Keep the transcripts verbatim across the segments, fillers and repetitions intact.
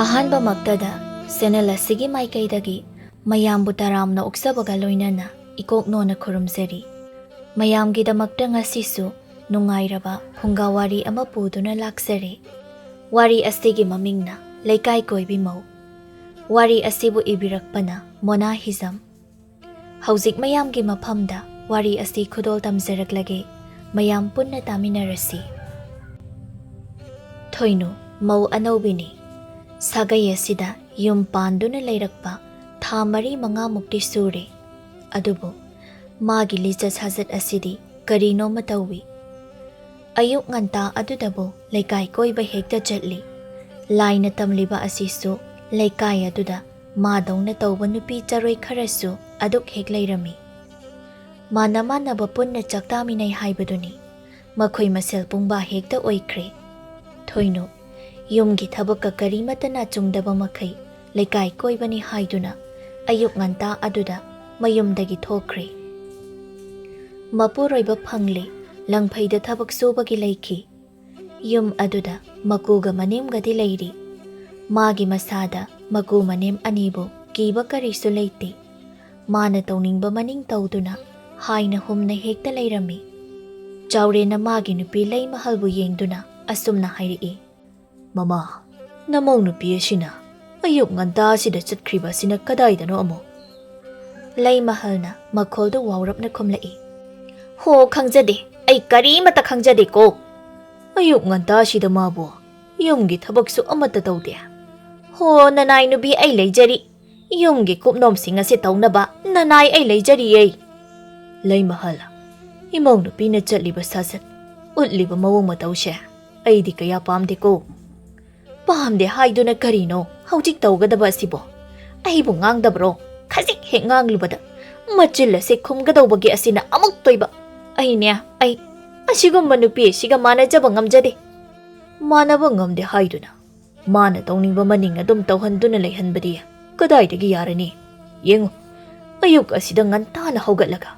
ꯑꯍꯥꯟꯕꯃꯛꯇꯗ channel ꯑꯁꯤꯒꯤ ꯃꯥꯏꯀꯩꯗꯒꯤ ꯃꯌꯥꯝꯕꯨ ꯇꯔꯥꯝꯅ ꯑꯣꯛꯆꯕꯒ ꯂꯣꯏꯅꯅ ꯏꯀꯣꯛ ꯅꯣꯟꯅ ꯈꯨꯔꯨꯝꯖꯔꯤ꯫ ꯃꯌꯥꯝꯒꯤꯗꯃꯛꯇ ꯉꯁꯤꯁꯨ ꯅꯨꯡꯉꯥꯏꯔꯕ ꯐꯨꯡꯒꯥ ꯋꯥꯔꯤ ꯑꯃ ꯄꯨꯗꯨꯅ ꯂꯥꯛꯆꯔꯤ꯫ ꯋꯥꯔꯤ ꯑꯁꯤꯒꯤ ꯃꯃꯤꯡꯅ ꯂꯩꯀꯥꯏ ꯀꯣꯏꯕꯤ ꯃꯧ꯫ ꯋꯥꯔꯤ ꯑꯁꯤꯕꯨ ꯏꯕꯤꯔꯛꯄꯅ ꯃꯣꯅꯥ ꯍꯤꯖꯝ꯫ ꯍꯧꯖꯤꯛ ꯃꯌꯥꯝꯒꯤ ꯃꯐꯝꯗ ꯋꯥꯔꯤ ꯑꯁꯤ ꯈꯨꯗꯣꯜ ꯇꯝꯖꯔꯛꯂꯒꯦ꯫ ꯃꯌꯥꯝ ꯄꯨꯟꯅ ꯇꯥꯃꯤꯟꯅꯔꯁꯤ꯫ ꯊꯣꯏꯅꯨ ꯃꯧ ꯑꯅꯧꯕꯤꯅꯤ꯫ ꯁꯥꯒꯩ ꯑꯁꯤꯗ ꯌꯨꯝ ꯄꯥꯟꯗꯨꯅ ꯂꯩꯔꯛꯄ ꯊꯥ ꯃꯔꯤ ꯃꯉꯥꯃꯨꯛꯇꯤ ꯁꯨꯔꯦ꯫ ꯑꯗꯨꯕꯨ ꯃꯥꯒꯤ ꯂꯤꯆꯠ ꯁꯥꯖꯠ ꯑꯁꯤꯗꯤ ꯀꯔꯤꯅꯣꯃ ꯇꯧꯏ꯫ ꯑꯌꯨꯛ ꯉꯟꯇꯥ ꯑꯗꯨꯗꯕꯨ ꯂꯩꯀꯥꯏ ꯀꯣꯏꯕ ꯍꯦꯛꯇ ꯆꯠꯂꯤ꯫ ꯂꯥꯏꯅ ꯇꯝꯂꯤꯕ ꯑꯁꯤꯁꯨ ꯂꯩꯀꯥꯏ ꯑꯗꯨꯗ ꯃꯥꯗꯧꯅ ꯇꯧꯕ ꯅꯨꯄꯤ ꯆꯔꯣꯏ ꯈꯔꯁꯨ ꯑꯗꯨꯛ ꯍꯦꯛ ꯂꯩꯔꯝꯃꯤ꯫ ꯃꯥꯟꯅ ꯃꯥꯟꯅꯕ ꯄꯨꯟꯅ ꯆꯥꯛ ꯇꯥꯃꯤꯟꯅꯩ ꯍꯥꯏꯕꯗꯨꯅꯤ꯫ ꯃꯈꯣꯏ ꯃꯁꯦꯜ ꯄꯨꯡꯕꯥ ꯍꯦꯛꯇ ꯑꯣꯏꯈ꯭ꯔꯦ꯫ ꯊꯣꯏꯅꯨ ꯌꯨꯝꯒꯤ ꯊꯕꯛꯀ ꯀꯔꯤꯃꯠꯇ ꯅꯥꯆꯨꯡꯗꯕ ꯃꯈꯩ ꯂꯩꯀꯥꯏ ꯀꯣꯏꯕꯅꯤ ꯍꯥꯏꯗꯨꯅ ꯑꯌꯨꯛ ꯉꯟꯇꯥ ꯑꯗꯨꯗ ꯃꯌꯨꯝꯗꯒꯤ ꯊꯣꯛꯈ꯭ꯔꯦ꯫ ꯃꯄꯨꯔꯣꯏꯕ ꯐꯪꯂꯦ, ꯂꯪꯐꯩꯗ ꯊꯕꯛ ꯁꯨꯕꯒꯤ ꯂꯩꯈꯤ꯫ ꯌꯨꯝ ꯑꯗꯨꯗ ꯃꯀꯨꯒ ꯃꯅꯦꯝꯒꯗꯤ ꯂꯩꯔꯤ꯫ ꯃꯥꯒꯤ ꯃꯁꯥꯗ ꯃꯀꯨ ꯃꯅꯦꯝ ꯑꯅꯤꯕꯨ ꯀꯤꯕ ꯀꯔꯤꯁꯨ ꯂꯩꯇꯦ꯫ ꯃꯥꯅ ꯇꯧꯅꯤꯡꯕ ꯃꯅꯤꯡ ꯇꯧꯗꯨꯅ ꯍꯥꯏꯅ ꯍꯨꯝꯅ ꯍꯦꯛꯇ ꯂꯩꯔꯝꯃꯤ꯫ ꯆꯥꯎꯔꯦꯟꯅ ꯃꯥꯒꯤ ꯅꯨꯄꯤ ꯂꯩꯃꯍꯜꯕꯨ ꯌꯦꯡꯗꯨꯅ ꯑꯁꯨꯝꯅ ꯍꯥꯏꯔꯛꯏ, "ꯃꯃꯥ, ꯅꯃꯧ ꯅꯨꯄꯤ ꯑꯁꯤꯅ ꯑꯌꯨꯛ ꯉꯟꯇꯥ ꯑꯁꯤꯗ ꯆꯠꯈ꯭ꯔꯤꯕ ꯑꯁꯤꯅ ꯀꯗꯥꯏꯗꯅꯣ ꯑꯃꯨꯛ?" ꯂꯩꯃꯍꯜꯅ ꯃꯈꯣꯜꯗꯨ ꯋꯥꯎꯔꯞꯅ ꯈꯨꯝꯂꯛꯏ, "ꯍꯣ, ꯈꯪꯖꯗꯦ, ꯑꯩ ꯀꯔꯤꯃꯠꯇ ꯈꯪꯖꯗꯦꯀꯣ꯫ ꯑꯌꯨꯛ ꯉꯟꯇꯥ ꯑꯁꯤꯗ ꯃꯥꯕꯨ ꯌꯨꯝꯒꯤ ꯊꯕꯛꯁꯨ ꯑꯃꯠꯇ ꯇꯧꯗꯦ꯫ ꯍꯣ, ꯅꯅꯥꯏ ꯅꯨꯄꯤ ꯑꯩ ꯂꯩꯖꯔꯤ, ꯌꯨꯝꯒꯤ ꯀꯨꯞꯅꯣꯝꯁꯤꯡ ꯑꯁꯤ ꯇꯧꯅꯕ ꯅꯅꯥꯏ ꯑꯩ ꯂꯩꯖꯔꯤꯌꯦ꯫" ꯂꯩꯃꯍꯜ, ꯏꯃꯧ ꯅꯨꯄꯤꯅ ꯆꯠꯂꯤꯕ ꯁꯥꯖꯠ, ꯎꯠꯂꯤꯕ ꯃꯑꯣꯡ ꯃꯇꯧꯁꯦ ꯑꯩꯗꯤ ꯀꯌꯥ ꯄꯥꯝꯗꯦꯀꯣ꯫ ꯄꯥꯝꯗꯦ ꯍꯥꯏꯗꯨꯅ ꯀꯔꯤꯅꯣ ꯍꯧꯖꯤꯛ ꯇꯧꯒꯗꯕ ꯑꯁꯤꯕꯣ? ꯑꯩꯕꯨ ꯉꯥꯡꯗꯕ꯭ꯔꯣ? ꯈꯖꯤꯛ ꯍꯦꯛ ꯉꯥꯡꯂꯨꯕꯗ ꯃꯆꯤꯜ ꯑꯁꯤ ꯈꯨꯝꯒꯗꯧꯕꯒꯤ ꯑꯁꯤꯅ ꯑꯃꯨꯛ ꯇꯣꯏꯕ꯫ ꯑꯩꯅꯦ, ꯑꯩ ꯑꯁꯤꯒꯨꯝꯕ ꯅꯨꯄꯤ ꯑꯁꯤꯒ ꯃꯥꯟꯅꯖꯕ ꯉꯝꯖꯗꯦ꯫ ꯃꯥꯟꯅꯕ ꯉꯝꯗꯦ ꯍꯥꯏꯗꯨꯅ ꯃꯥꯅ ꯇꯧꯅꯤꯡꯕ ꯃꯅꯤꯡ ꯑꯗꯨꯝ ꯇꯧꯍꯟꯗꯨꯅ ꯂꯩꯍꯟꯕꯗꯤ ꯀꯗꯥꯏꯗꯒꯤ ꯌꯥꯔꯅꯤ? ꯌꯦꯡꯉꯨ, ꯑꯌꯨꯛ ꯑꯁꯤꯗ ꯉꯟꯇꯥꯅ ꯍꯧꯒꯠꯂꯒ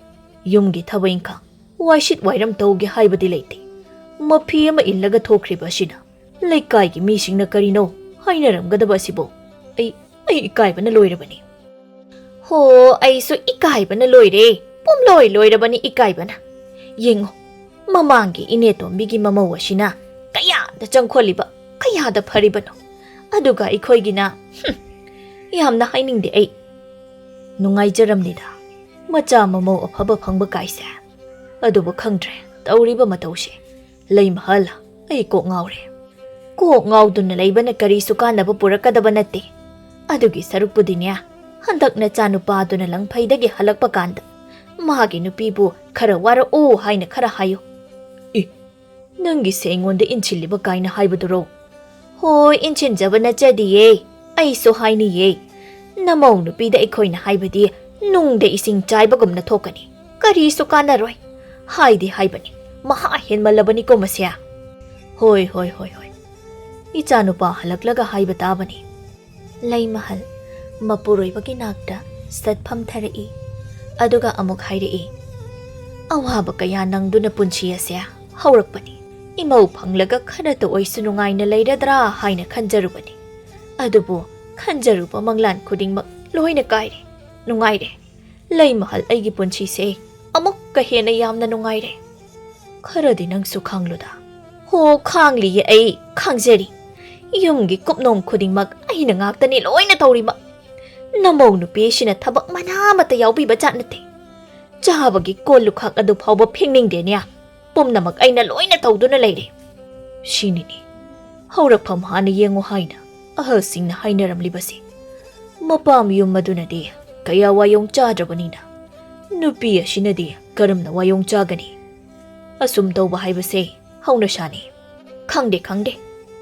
ꯌꯨꯝꯒꯤ ꯊꯕꯛ ꯏꯪꯈꯥꯡ, ꯋꯥꯏꯁꯤꯠ ꯋꯥꯏꯔꯝ ꯇꯧꯒꯦ ꯍꯥꯏꯕꯗꯤ ꯂꯩꯇꯦ꯫ ꯃꯐꯤ ꯑꯃ ꯏꯜꯂꯒ ꯊꯣꯛꯈ꯭ꯔꯤꯕ ꯑꯁꯤꯅ ꯂꯩꯀꯥꯏꯒꯤ ꯃꯤꯁꯤꯡꯅ ꯀꯔꯤꯅꯣ ꯍꯥꯏꯅꯔꯝꯒꯗꯕ ꯑꯁꯤꯕꯨ ꯑꯩ, ꯑꯩ ꯏꯀꯥꯏꯕꯅ ꯂꯣꯏꯔꯕꯅꯤ꯫ ꯍꯣ, ꯑꯩꯁꯨ ꯏꯀꯥꯏꯕꯅ ꯂꯣꯏꯔꯦ꯫ ꯄꯨꯝꯂꯣꯏ ꯂꯣꯏꯔꯕꯅꯤ ꯏꯀꯥꯏꯕꯅ꯫ ꯌꯦꯡꯉꯣ, ꯃꯃꯥꯡꯒꯤ ꯏꯅꯦꯇꯣꯝꯕꯤꯒꯤ ꯃꯃꯧ ꯑꯁꯤꯅ ꯀꯌꯥꯗ ꯆꯪꯈꯣꯜꯂꯤꯕ, ꯀꯌꯥꯗ ꯐꯔꯤꯕꯅꯣ꯫ ꯑꯗꯨꯒ ꯑꯩꯈꯣꯏꯒꯤꯅ, ꯍꯨꯝ, ꯌꯥꯝꯅ ꯍꯥꯏꯅꯤꯡꯗꯦ ꯑꯩ꯫ ꯅꯨꯡꯉꯥꯏꯖꯔꯝꯅꯤꯗ, ꯃꯆꯥ ꯃꯃꯧ ꯑꯐꯕ ꯐꯪꯕ ꯀꯥꯏꯁꯦ꯫ ꯑꯗꯨꯕꯨ ꯈꯪꯗ꯭ꯔꯦ ꯇꯧꯔꯤꯕ ꯃꯇꯧꯁꯦ꯫ ꯂꯩꯃꯍꯜ, ꯑꯩ ꯀꯣꯛ ꯉꯥꯎꯔꯦ꯫ ꯀꯣꯛ ꯉꯥꯎꯗꯨꯅ ꯂꯩꯕꯅ ꯀꯔꯤꯁꯨ ꯀꯥꯟꯅꯕ ꯄꯨꯔꯛꯀꯗꯕ ꯅꯠꯇꯦ꯫ ꯑꯗꯨꯒꯤ ꯁꯔꯨꯛꯄꯨꯗꯤꯅꯦ, ꯍꯟꯗꯛ ꯅꯆꯥꯅꯨꯄꯥꯗꯨꯅ ꯂꯪꯐꯩꯗꯒꯤ ꯍꯜꯂꯛꯄ ꯀꯥꯟꯗ ꯃꯥꯒꯤ ꯅꯨꯄꯤꯕꯨ ꯈꯔ ꯋꯥꯔꯛꯎ ꯍꯥꯏꯅ ꯈꯔ ꯍꯥꯏꯌꯨ꯫ ꯏ, ꯅꯪꯒꯤꯁꯦ ꯑꯩꯉꯣꯟꯗ ꯏꯟꯁꯤꯜꯂꯤꯕ ꯀꯥꯏꯅ ꯍꯥꯏꯕꯗꯨꯔꯣ? ꯍꯣꯏ, ꯏꯟꯁꯤꯟꯖꯕ ꯅꯠꯆꯗꯤꯌꯦ꯫ ꯑꯩꯁꯨ ꯍꯥꯏꯅꯤꯌꯦ꯫ ꯅꯃꯧ ꯅꯨꯄꯤꯗ ꯑꯩꯈꯣꯏꯅ ꯍꯥꯏꯕꯗꯤ ꯅꯨꯡꯗ ꯏꯁꯤꯡ ꯆꯥꯏꯕꯒꯨꯝꯅ ꯊꯣꯛꯀꯅꯤ꯫ ꯀꯔꯤꯁꯨ ꯀꯥꯟꯅꯔꯣꯏ꯫ ꯍꯥꯏꯗꯤ ꯍꯥꯏꯕꯅꯤ, ꯃꯍꯥ ꯍꯦꯟꯃꯜꯂꯕꯅꯤꯀꯣ ꯃꯁꯦ꯫ ꯍꯣꯏ, ꯍꯣꯏ, ꯍꯣꯏ, ꯍꯣꯏ꯫ ꯏꯆꯥꯅꯨꯄꯥ ꯍꯜꯂꯛꯂꯒ ꯍꯥꯏꯕ ꯇꯥꯕꯅꯤ꯫ ꯂꯩꯃꯍꯜ ꯃꯄꯨꯔꯣꯏꯕꯒꯤ ꯅꯥꯛꯇ ꯁꯠ ꯐꯝꯊꯔꯛꯏ꯫ ꯑꯗꯨꯒ ꯑꯃꯨꯛ ꯍꯥꯏꯔꯛꯏ, ꯑꯋꯥꯕ ꯀꯌꯥ ꯅꯪꯗꯨꯅ ꯄꯨꯟꯁꯤ ꯑꯁꯦ ꯍꯧꯔꯛꯄꯅꯤ꯫ ꯏꯃꯧ ꯐꯪꯂꯒ ꯈꯔꯇ ꯑꯣꯏꯁꯨ ꯅꯨꯡꯉꯥꯏꯅ ꯂꯩꯔꯗ꯭ꯔꯥ ꯍꯥꯏꯅ ꯈꯟꯖꯔꯨꯕꯅꯤ꯫ ꯑꯗꯨꯕꯨ ꯈꯟꯖꯔꯨꯕ ꯃꯪꯂꯥꯟ ꯈꯨꯗꯤꯡꯃꯛ ꯂꯣꯏꯅ ꯀꯥꯏꯔꯦ꯫ ꯅꯨꯡꯉꯥꯏꯔꯦ꯫ ꯂꯩꯃꯍꯜ, ꯑꯩꯒꯤ ꯄꯨꯟꯁꯤꯁꯦ ꯑꯃꯨꯛꯀ ꯍꯦꯟꯅ ꯌꯥꯝꯅ ꯅꯨꯡꯉꯥꯏꯔꯦ꯫ ꯈꯔꯗꯤ ꯅꯪꯁꯨ ꯈꯥꯡꯂꯨꯗ꯫ ꯍꯣ, ꯈꯥꯡꯂꯤꯌꯦ ꯑꯩ, ꯈꯥꯡꯖꯔꯤ꯫ ꯌꯨꯝꯒꯤ ꯀꯨꯞꯅꯣꯝ ꯈꯨꯗꯤꯡꯃꯛ ꯑꯩꯅ ꯉꯥꯛꯇꯅꯤ ꯂꯣꯏꯅ ꯇꯧꯔꯤꯕ꯫ ꯅꯃꯧ ꯅꯨꯄꯤꯁꯤꯅ ꯊꯕꯛ ꯃꯅꯥ ꯑꯃꯠꯇ ꯌꯥꯎꯕꯤꯕ ꯖꯥꯠ ꯅꯠꯇꯦ꯫ ꯆꯥꯕꯒꯤ ꯀꯣꯜ ꯂꯨꯈꯥꯛ ꯑꯗꯨ ꯐꯥꯎꯕ ꯐꯦꯡꯅꯤꯡꯗꯦꯅꯦ꯫ ꯄꯨꯝꯅꯃꯛ ꯑꯩꯅ ꯂꯣꯏꯅ ꯇꯧꯗꯨꯅ ꯂꯩꯔꯦ꯫ ꯁꯤꯅꯤꯅꯦ ꯍꯧꯔꯛꯐꯝ ꯍꯥꯟꯅ ꯌꯦꯡꯉꯨ ꯍꯥꯏꯅ ꯑꯍꯜꯁꯤꯡꯅ ꯍꯥꯏꯅꯔꯝꯂꯤꯕꯁꯦ꯫ ꯃꯄꯥꯝ ꯌꯨꯝ ꯑꯗꯨꯅꯗꯤ ꯀꯌꯥ ꯋꯥꯌꯣꯡ ꯆꯥꯗ꯭ꯔꯕꯅꯤꯅ ꯅꯨꯄꯤ ꯑꯁꯤꯅꯗꯤ ꯀꯔꯝꯅ ꯋꯥꯌꯣꯡ ꯆꯥꯒꯅꯤ? ꯑꯁꯨꯝ ꯇꯧꯕ ꯍꯥꯏꯕꯁꯦ ꯍꯧꯅꯁꯥꯅꯤ꯫ ꯈꯪꯗꯦ, ꯈꯪꯗꯦ꯫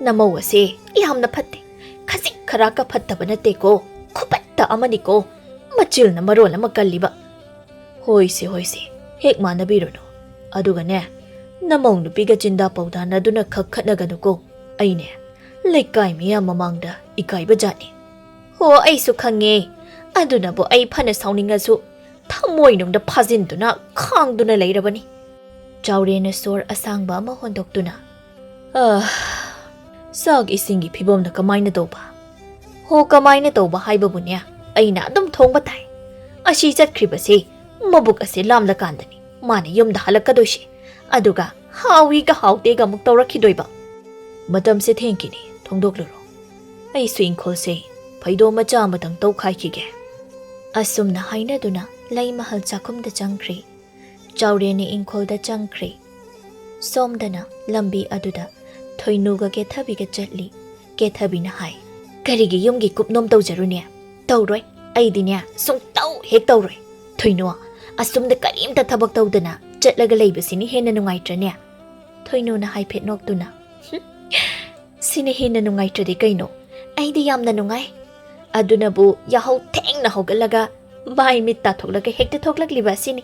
ꯅꯃꯧ ꯑꯁꯦ ꯌꯥꯝꯅ ꯐꯠꯇꯦ꯫ ꯈꯖꯤꯛ ꯈꯔꯥꯛꯀ ꯐꯠꯇꯕ ꯅꯠꯇꯦꯀꯣ꯫ ꯈꯨꯐꯠꯇ ꯑꯃꯅꯤꯀꯣ꯫ ꯃꯆꯤꯜꯅ ꯃꯔꯣꯜ ꯑꯃ ꯀꯜꯂꯤꯕ꯫ ꯍꯣꯏꯁꯦ, ꯍꯣꯏꯁꯦ, ꯍꯦꯛ ꯃꯥꯟꯅꯕꯤꯔꯨꯅꯨ꯫ ꯑꯗꯨꯒꯅꯦ, ꯅꯃꯧ ꯅꯨꯄꯤꯒ ꯆꯤꯟꯗꯥ ꯄꯧꯗꯥꯅꯗꯨꯅ ꯈꯛ ꯈꯠꯅꯒꯅꯨꯀꯣ꯫ ꯑꯩꯅꯦ, ꯂꯩꯀꯥꯏ ꯃꯤꯌꯥꯝ ꯃꯃꯥꯡꯗ ꯏꯀꯥꯏꯕ ꯖꯥꯠꯅꯤ꯫ ꯍꯣ, ꯑꯩꯁꯨ ꯈꯪꯉꯦ꯫ ꯑꯗꯨꯅꯕꯨ ꯑꯩ ꯐꯅ ꯁꯥꯎꯅꯤꯡꯉꯁꯨ ꯊꯃꯣꯏꯅꯨꯡꯗ ꯐꯥꯖꯤꯟꯗꯨꯅ ꯈꯥꯡꯗꯨꯅ ꯂꯩꯔꯕꯅꯤ꯫ ꯆꯥꯎꯔꯦꯟꯅ ꯁꯣꯔ ꯑꯁꯥꯡꯕ ꯑꯃ ꯍꯣꯟꯗꯣꯛꯇꯨꯅ, "ꯑꯥ, ꯆꯥꯛ ꯏꯁꯤꯡꯒꯤ ꯐꯤꯕꯝꯅ ꯀꯃꯥꯏꯅ ꯇꯧꯕ? ꯍꯣ, ꯀꯃꯥꯏꯅ ꯇꯧꯕ ꯍꯥꯏꯕꯕꯨꯅꯦ, ꯑꯩꯅ ꯑꯗꯨꯝ ꯊꯣꯡꯕ ꯇꯥꯏ꯫ ꯑꯁꯤ ꯆꯠꯈ꯭ꯔꯤꯕꯁꯤ ꯃꯕꯨꯛ ꯑꯁꯦ ꯂꯥꯝꯂꯀꯥꯟꯗꯅꯤ ꯃꯥꯅ ꯌꯨꯝꯗ ꯍꯜꯂꯛꯀꯗꯣꯏꯁꯤ꯫ ꯑꯗꯨꯒ ꯍꯥꯎꯏꯒ ꯍꯥꯎꯇꯦꯒ ꯑꯃꯨꯛ ꯇꯧꯔꯛꯈꯤꯗꯣꯏꯕ꯫ ꯃꯇꯝꯁꯦ ꯊꯦꯡꯈꯤꯅꯤ, ꯊꯣꯡꯗꯣꯛꯂꯨꯔꯣ꯫ ꯑꯩꯁꯨ ꯏꯪꯈꯣꯜꯁꯦ ꯐꯩꯗꯣꯝ ꯃꯆꯥ ꯑꯃꯇꯪ ꯇꯧꯈꯥꯏꯈꯤꯒꯦ꯫ ꯑꯁꯨꯝꯅ ꯍꯥꯏꯅꯗꯨꯅ ꯂꯩ ꯃꯍꯜ ꯆꯥꯛꯈꯨꯝꯗ ꯆꯪꯈ꯭ꯔꯦ꯫ ꯆꯥꯎꯔꯦꯟꯅ ꯏꯪꯈꯣꯜꯗ ꯆꯪꯈ꯭ꯔꯦ꯫ ꯁꯣꯝꯗꯅ ꯂꯝꯕꯤ ꯑꯗꯨꯗ ꯊꯣꯏꯅꯨꯒ ꯀꯦꯊꯕꯤꯒ ꯆꯠꯂꯤ꯫ ꯀꯦꯊꯕꯤꯅ ꯍꯥꯏ, "ꯀꯔꯤꯒꯤ ꯌꯨꯝꯒꯤ ꯀꯨꯞꯅꯣꯝ ꯇꯧꯖꯔꯨꯅꯦ? ꯇꯧꯔꯣꯏ, ꯑꯩꯗꯤꯅꯦ ꯁꯨꯡꯇꯧ ꯍꯦꯛ ꯇꯧꯔꯣꯏ꯫ ꯊꯣꯏꯅꯨ, ꯑꯁꯨꯝꯗ ꯀꯔꯤꯝꯇ ꯊꯕꯛ ꯇꯧꯗꯅ ꯆꯠꯂꯒ ꯂꯩꯕꯁꯤꯅ ꯍꯦꯟꯅ ꯅꯨꯡꯉꯥꯏꯇ꯭ꯔꯅꯦ?" ꯊꯣꯏꯅꯨꯅ ꯍꯥꯏꯐꯦꯠ ꯅꯣꯛꯇꯨꯅ, "ꯁꯤꯅ ꯍꯦꯟꯅ ꯅꯨꯡꯉꯥꯏꯇ꯭ꯔꯗꯤ ꯀꯩꯅꯣ? ꯑꯩꯗꯤ ꯌꯥꯝꯅ ꯅꯨꯡꯉꯥꯏ꯫ ꯑꯗꯨꯅꯕꯨ ꯌꯥꯍꯧ ꯊꯦꯡꯅ ꯍꯧꯒꯠꯂꯒ ꯃꯥꯏ ꯃꯤꯠ ꯇꯥꯊꯣꯛꯂꯒ ꯍꯦꯛꯇ ꯊꯣꯛꯂꯛꯂꯤꯕ ꯑꯁꯤꯅꯤ꯫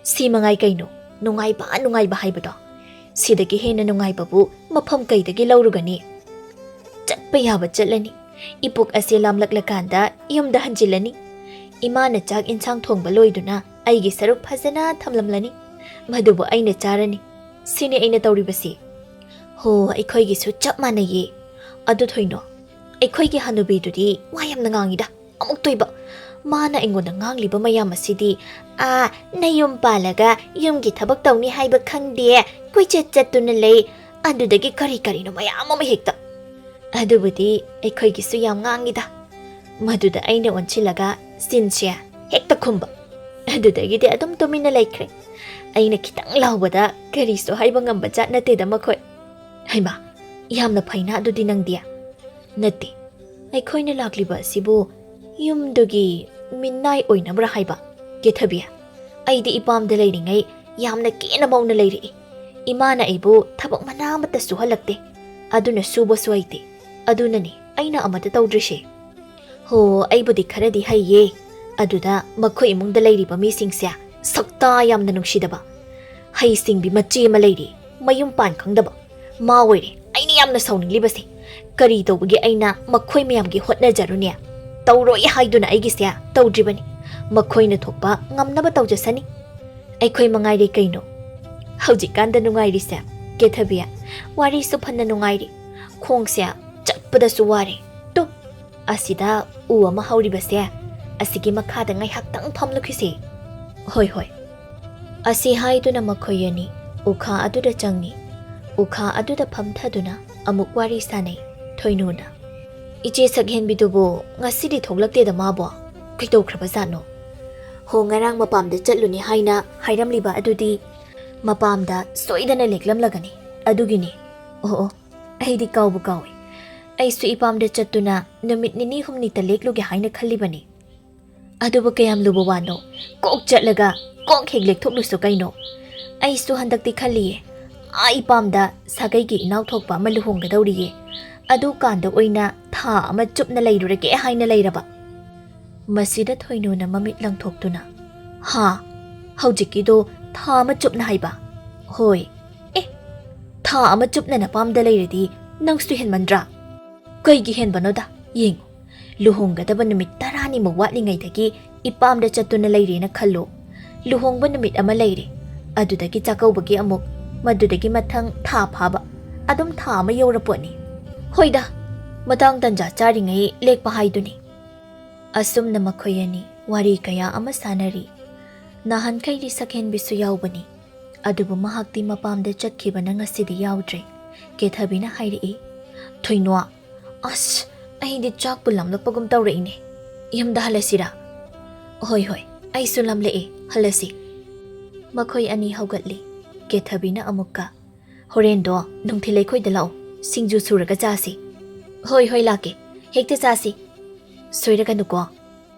ꯁꯤ ꯃꯉꯥꯏ ꯀꯩꯅꯣ ꯅꯨꯡꯉꯥꯏꯕ, ꯅꯨꯡꯉꯥꯏꯕ ꯍꯥꯏꯕꯗꯣ꯫ ꯁꯤꯗꯒꯤ ꯍꯦꯟꯅ ꯅꯨꯡꯉꯥꯏꯕꯕꯨ ꯃꯐꯝ ꯀꯩꯗꯒꯤ ꯂꯧꯔꯨꯒꯅꯤ? ꯆꯠꯄ ꯌꯥꯕ ꯆꯠꯂꯅꯤ꯫ ꯏꯄꯨꯛ ꯑꯁꯦ ꯂꯥꯝꯂꯛꯂꯀꯥꯟꯗ ꯌꯨꯝꯗ ꯍꯟꯖꯤꯜꯂꯅꯤ꯫ ꯏꯃꯥꯅ ꯆꯥꯛ ꯏꯟꯁꯥꯡ ꯊꯣꯡꯕ ꯂꯣꯏꯗꯨꯅ ꯑꯩꯒꯤ ꯁꯔꯨꯛ ꯐꯖꯅ ꯊꯝꯂꯝꯂꯅꯤ꯫ ꯃꯗꯨꯕꯨ ꯑꯩꯅ ꯆꯥꯔꯅꯤ꯫ ꯁꯤꯅꯤ ꯑꯩꯅ ꯇꯧꯔꯤꯕꯁꯤ꯫ ꯍꯣ, ꯑꯩꯈꯣꯏꯒꯤꯁꯨ ꯆꯞ ꯃꯥꯟꯅꯩꯌꯦ꯫ ꯑꯗꯨ ꯊꯣꯏꯅꯣ, ꯑꯩꯈꯣꯏꯒꯤ ꯍꯅꯨꯕꯤꯗꯨꯗꯤ ꯋꯥ ꯌꯥꯝꯅ ꯉꯥꯡꯉꯤꯗ꯫ ꯑꯃꯨꯛꯇꯣꯏꯕ꯫ ꯃꯥꯅ ꯑꯩꯉꯣꯟꯗ ꯉꯥꯡꯂꯤꯕ ꯃꯌꯥꯝ ꯑꯁꯤꯗꯤ, "ꯑꯥ, ꯅꯌꯨꯝ ꯄꯥꯜꯂꯒ ꯌꯨꯝꯒꯤ ꯊꯕꯛ ꯇꯧꯅꯤ ꯍꯥꯏꯕ ꯈꯪꯗꯦ, ꯀꯣꯏꯆꯠ ꯆꯠꯇꯨꯅ ꯂꯩ, ꯑꯗꯨꯗꯒꯤ ꯀꯔꯤ ꯀꯔꯤꯅꯣ ꯃꯌꯥꯝ ꯑꯃ ꯍꯦꯛꯇ"꯫ ꯑꯗꯨꯕꯨꯗꯤ ꯑꯩꯈꯣꯏꯒꯤꯁꯨ ꯌꯥꯝ ꯉꯥꯡꯉꯤꯗ꯫ ꯃꯗꯨꯗ ꯑꯩꯅ ꯑꯣꯟꯁꯤꯜꯂꯒ ꯆꯤꯟꯁꯦ ꯍꯦꯛꯇ ꯈꯨꯝꯕ꯫ ꯑꯗꯨꯗꯒꯤꯗꯤ ꯑꯗꯨꯝ ꯇꯨꯃꯤꯟꯅ ꯂꯩꯈ꯭ꯔꯦ꯫ ꯑꯩꯅ ꯈꯤꯇꯪ ꯂꯥꯎꯕꯗ ꯀꯔꯤꯁꯨ ꯍꯥꯏꯕ ꯉꯝꯕ ꯖꯥꯠ ꯅꯠꯇꯦꯗ ꯃꯈꯣꯏ꯫ ꯍꯩꯃꯥ, ꯌꯥꯝꯅ ꯐꯩꯅ ꯑꯗꯨꯗꯤ ꯅꯪꯗꯤ꯫ ꯅꯠꯇꯦ, ꯑꯩꯈꯣꯏꯅ ꯂꯥꯛꯂꯤꯕ ꯑꯁꯤꯕꯨ ꯌꯨꯝꯗꯨꯒꯤ ꯃꯤꯅꯥꯏ ꯑꯣꯏꯅꯕ꯭ꯔꯥ ꯍꯥꯏꯕ? ꯀꯦꯊꯕꯤ, ꯑꯩꯗꯤ ꯏꯄꯥꯝꯗ ꯂꯩꯔꯤꯉꯩ ꯌꯥꯝꯅ ꯀꯦꯅ ꯃꯧꯅ ꯂꯩꯔꯛꯏ꯫ ꯏꯃꯥꯅ ꯑꯩꯕꯨ ꯊꯕꯛ ꯃꯅꯥ ꯑꯃꯠꯇ ꯁꯨꯍꯜꯂꯛꯇꯦ꯫ ꯑꯗꯨꯅ ꯁꯨꯕꯁꯨ ꯍꯩꯇꯦ꯫ ꯑꯗꯨꯅꯅꯤ ꯑꯩꯅ ꯑꯃꯠꯇ ꯇꯧꯗ꯭ꯔꯤꯁꯦ꯫ ꯍꯣ, ꯑꯩꯕꯨꯗꯤ ꯈꯔꯗꯤ ꯍꯩꯌꯦ꯫ ꯑꯗꯨꯗ ꯃꯈꯣꯏ ꯏꯃꯨꯡꯗ ꯂꯩꯔꯤꯕ ꯃꯤꯁꯤꯡꯁꯦ ꯁꯛꯇꯥ ꯌꯥꯝꯅ ꯅꯨꯡꯁꯤꯗꯕ꯫ ꯍꯩꯁꯤꯡꯕꯤ ꯃꯆꯦ ꯑꯃ ꯂꯩꯔꯤ, ꯃꯌꯨꯝ ꯄꯥꯟ ꯈꯪꯗꯕ꯫ ꯃꯥ ꯑꯣꯏꯔꯦ ꯑꯩꯅ ꯌꯥꯝꯅ ꯁꯥꯎꯅꯤꯡꯂꯤꯕꯁꯦ꯫ ꯀꯔꯤ ꯇꯧꯕꯒꯤ ꯑꯩꯅ ꯃꯈꯣꯏ ꯃꯌꯥꯝꯒꯤ ꯍꯣꯠꯅꯖꯔꯨꯅꯦ? ꯇꯧꯔꯣꯏ ꯍꯥꯏꯗꯨꯅ ꯑꯩꯒꯤꯁꯦ ꯇꯧꯗ꯭ꯔꯤꯕꯅꯤ꯫ ꯃꯈꯣꯏꯅ ꯊꯣꯛꯄ ꯉꯝꯅꯕ ꯇꯧꯖꯁꯅꯤ꯫ ꯑꯩꯈꯣꯏ ꯃꯉꯥꯏꯔꯦ ꯀꯩꯅꯣ ꯍꯧꯖꯤꯛꯀꯥꯟꯗ ꯅꯨꯡꯉꯥꯏꯔꯤꯁꯦ꯫ ꯀꯦꯊꯕꯤ, ꯋꯥꯔꯤꯁꯨ ꯐꯅ ꯅꯨꯡꯉꯥꯏꯔꯤ꯫ ꯈꯣꯡꯁꯦ ꯆꯠꯄꯗꯁꯨ ꯋꯥꯔꯦ꯫ ꯇꯨ, ꯑꯁꯤꯗ ꯎ ꯑꯃ ꯍꯧꯔꯤꯕꯁꯦ, ꯑꯁꯤꯒꯤ ꯃꯈꯥꯗ ꯉꯥꯏꯍꯥꯛꯇꯪ ꯐꯝꯂꯨꯈꯤꯁꯦ꯫ ꯍꯣꯏ, ꯍꯣꯏ꯫ ꯑꯁꯤ ꯍꯥꯏꯗꯨꯅ ꯃꯈꯣꯏ ꯑꯅꯤ ꯎꯈꯥ ꯑꯗꯨꯗ ꯆꯪꯉꯤ꯫ ꯎꯈꯥ ꯑꯗꯨꯗ ꯐꯝꯊꯗꯨꯅ ꯑꯃꯨꯛ ꯋꯥꯔꯤ ꯁꯥꯅꯩ ꯊꯣꯏꯅꯨꯅ꯫ "ꯏꯆꯦ ꯁꯛꯍꯦꯟꯕꯤꯗꯨꯕꯨ ꯉꯁꯤꯗꯤ ꯊꯣꯛꯂꯛꯇꯦꯗ ꯃꯥꯕꯣ? ꯀꯩꯗꯧꯈ꯭ꯔꯕꯖꯥꯠꯅꯣ?" "ꯍꯣ, ꯉꯔꯥꯡ ꯃꯄꯥꯝꯗ ꯆꯠꯂꯨꯅꯤ ꯍꯥꯏꯅ ꯍꯥꯏꯔꯝꯂꯤꯕ ꯑꯗꯨꯗꯤ ꯃꯄꯥꯝꯗ ꯁꯣꯏꯗꯅ ꯂꯦꯛꯂꯝꯂꯒꯅꯤ꯫ ꯑꯗꯨꯒꯤꯅꯤ꯫ ꯑꯣ, ꯑꯣ, ꯑꯩꯗꯤ ꯀꯥꯎꯕꯨ ꯀꯥꯎꯏ꯫ ꯑꯩꯁꯨ ꯏꯄꯥꯝꯗ ꯆꯠꯇꯨꯅ ꯅꯨꯃꯤꯠ ꯅꯤꯅꯤ ꯍꯨꯝꯅꯤꯇ ꯂꯦꯛꯂꯨꯒꯦ ꯍꯥꯏꯅ ꯈꯜꯂꯤꯕꯅꯤ꯫ ꯑꯗꯨꯕꯨ ꯀꯌꯥꯝ ꯂꯨꯕ ꯋꯥꯅꯣ? ꯀꯣꯛ ꯆꯠꯂꯒ ꯀꯣꯛ ꯍꯦꯛ ꯂꯦꯛꯊꯣꯛꯂꯨꯁꯨ ꯀꯩꯅꯣ? ꯑꯩꯁꯨ ꯍꯟꯗꯛꯇꯤ ꯈꯜꯂꯤꯌꯦ, ꯑꯥ ꯏꯄꯥꯝꯗ ꯁꯥꯒꯩꯒꯤ ꯏꯅꯥꯎ ꯊꯣꯛꯄ ꯑꯃ ꯂꯨꯍꯣꯡꯒꯗꯧꯔꯤꯌꯦ꯫ ꯑꯗꯨꯀꯥꯟꯗ ꯑꯣꯏꯅ ꯊꯥ ꯑꯃ ꯆꯨꯞꯅ ꯂꯩꯔꯨꯔꯒꯦ ꯍꯥꯏꯅ ꯂꯩꯔꯕ꯫" ꯃꯁꯤꯗ ꯊꯣꯏꯅꯨꯅ ꯃꯃꯤꯠ ꯂꯪꯊꯣꯛꯇꯨꯅ, "ꯍꯥ? ꯍꯧꯖꯤꯛꯀꯤꯗꯣ ꯊꯥ ꯑꯃ ꯆꯨꯞꯅ ꯍꯥꯏꯕ?" "ꯍꯣꯏ꯫" "ꯑꯦ, ꯊꯥ ꯑꯃ ꯆꯨꯞꯅ ꯅꯄꯥꯝꯗ ꯂꯩꯔꯗꯤ ꯅꯪꯁꯨ ꯍꯦꯟꯃꯟꯗ꯭ꯔꯥ?" "ꯀꯩꯒꯤ ꯍꯦꯟꯕꯅꯣꯗ? ꯌꯦꯡꯉꯨ, ꯂꯨꯍꯣꯡꯒꯗꯕ ꯅꯨꯃꯤꯠ ꯇꯔꯥꯅꯤꯃꯨꯛ ꯋꯥꯠꯂꯤꯉꯩꯗꯒꯤ ꯏꯄꯥꯝꯗ ꯆꯠꯇꯨꯅ ꯂꯩꯔꯦꯅ ꯈꯜꯂꯣ꯫ ꯂꯨꯍꯣꯡꯕ ꯅꯨꯃꯤꯠ ꯑꯃ ꯂꯩꯔꯦ, ꯑꯗꯨꯗꯒꯤ ꯆꯥꯛꯀꯧꯕꯒꯤ ꯑꯃꯨꯛ, ꯃꯗꯨꯗꯒꯤ ꯃꯊꯪ ꯊꯥ ꯐꯥꯕ, ꯑꯗꯨꯝ ꯊꯥ ꯑꯃ ꯌꯧꯔꯄꯣꯠꯅꯤ꯫ ꯍꯣꯏꯗ, ꯃꯇꯥꯡ ꯇꯟꯖꯥ ꯆꯥꯔꯤꯉꯩ ꯂꯦꯛꯄ ꯍꯥꯏꯗꯨꯅꯤ꯫" ꯑꯁꯨꯝꯅ ꯃꯈꯣꯏ ꯑꯅꯤ ꯋꯥꯔꯤ ꯀꯌꯥ ꯑꯃ ꯁꯥꯅꯔꯤ꯫ ꯅꯍꯥꯟꯈꯩꯗꯤ ꯁꯛꯍꯦꯟꯕꯤꯁꯨ ꯌꯥꯎꯕꯅꯤ, ꯑꯗꯨꯕꯨ ꯃꯍꯥꯛꯇꯤ ꯃꯄꯥꯝꯗ ꯆꯠꯈꯤꯕꯅ ꯉꯁꯤꯗꯤ ꯌꯥꯎꯗ꯭ꯔꯦ꯫ ꯀꯦꯊꯕꯤꯅ ꯍꯥꯏꯔꯛꯏ, "ꯊꯣꯏꯅꯣ, ꯑꯁ, ꯑꯩꯗꯤ ꯆꯥꯛꯄꯨ ꯂꯥꯝꯂꯛꯄꯒꯨꯝ ꯇꯧꯔꯛꯏꯅꯦ꯫ ꯌꯨꯝꯗ ꯍꯜꯂꯁꯤꯔꯥ?" "ꯍꯣꯏ, ꯍꯣꯏ, ꯑꯩꯁꯨ ꯂꯥꯝꯂꯛꯑꯦ, ꯍꯜꯂꯁꯤ꯫" ꯃꯈꯣꯏ ꯑꯅꯤ ꯍꯧꯒꯠꯂꯤ꯫ ꯀꯦꯊꯕꯤꯅ ꯑꯃꯨꯛꯀ, "ꯍꯣꯔꯦꯟꯗꯣ ꯅꯨꯡꯊꯤꯜ ꯑꯩꯈꯣꯏꯗ ꯂꯥꯛꯑꯣ, ꯁꯤꯡꯖꯨ ꯁꯨꯔꯒ ꯆꯥꯁꯤ꯫" "ꯍꯣꯏ, ꯍꯣꯏ, ꯂꯥꯛꯀꯦ, ꯍꯦꯛꯇ ꯆꯥꯁꯤ꯫ ꯁꯣꯏꯔꯒꯅꯨꯀꯣ꯫"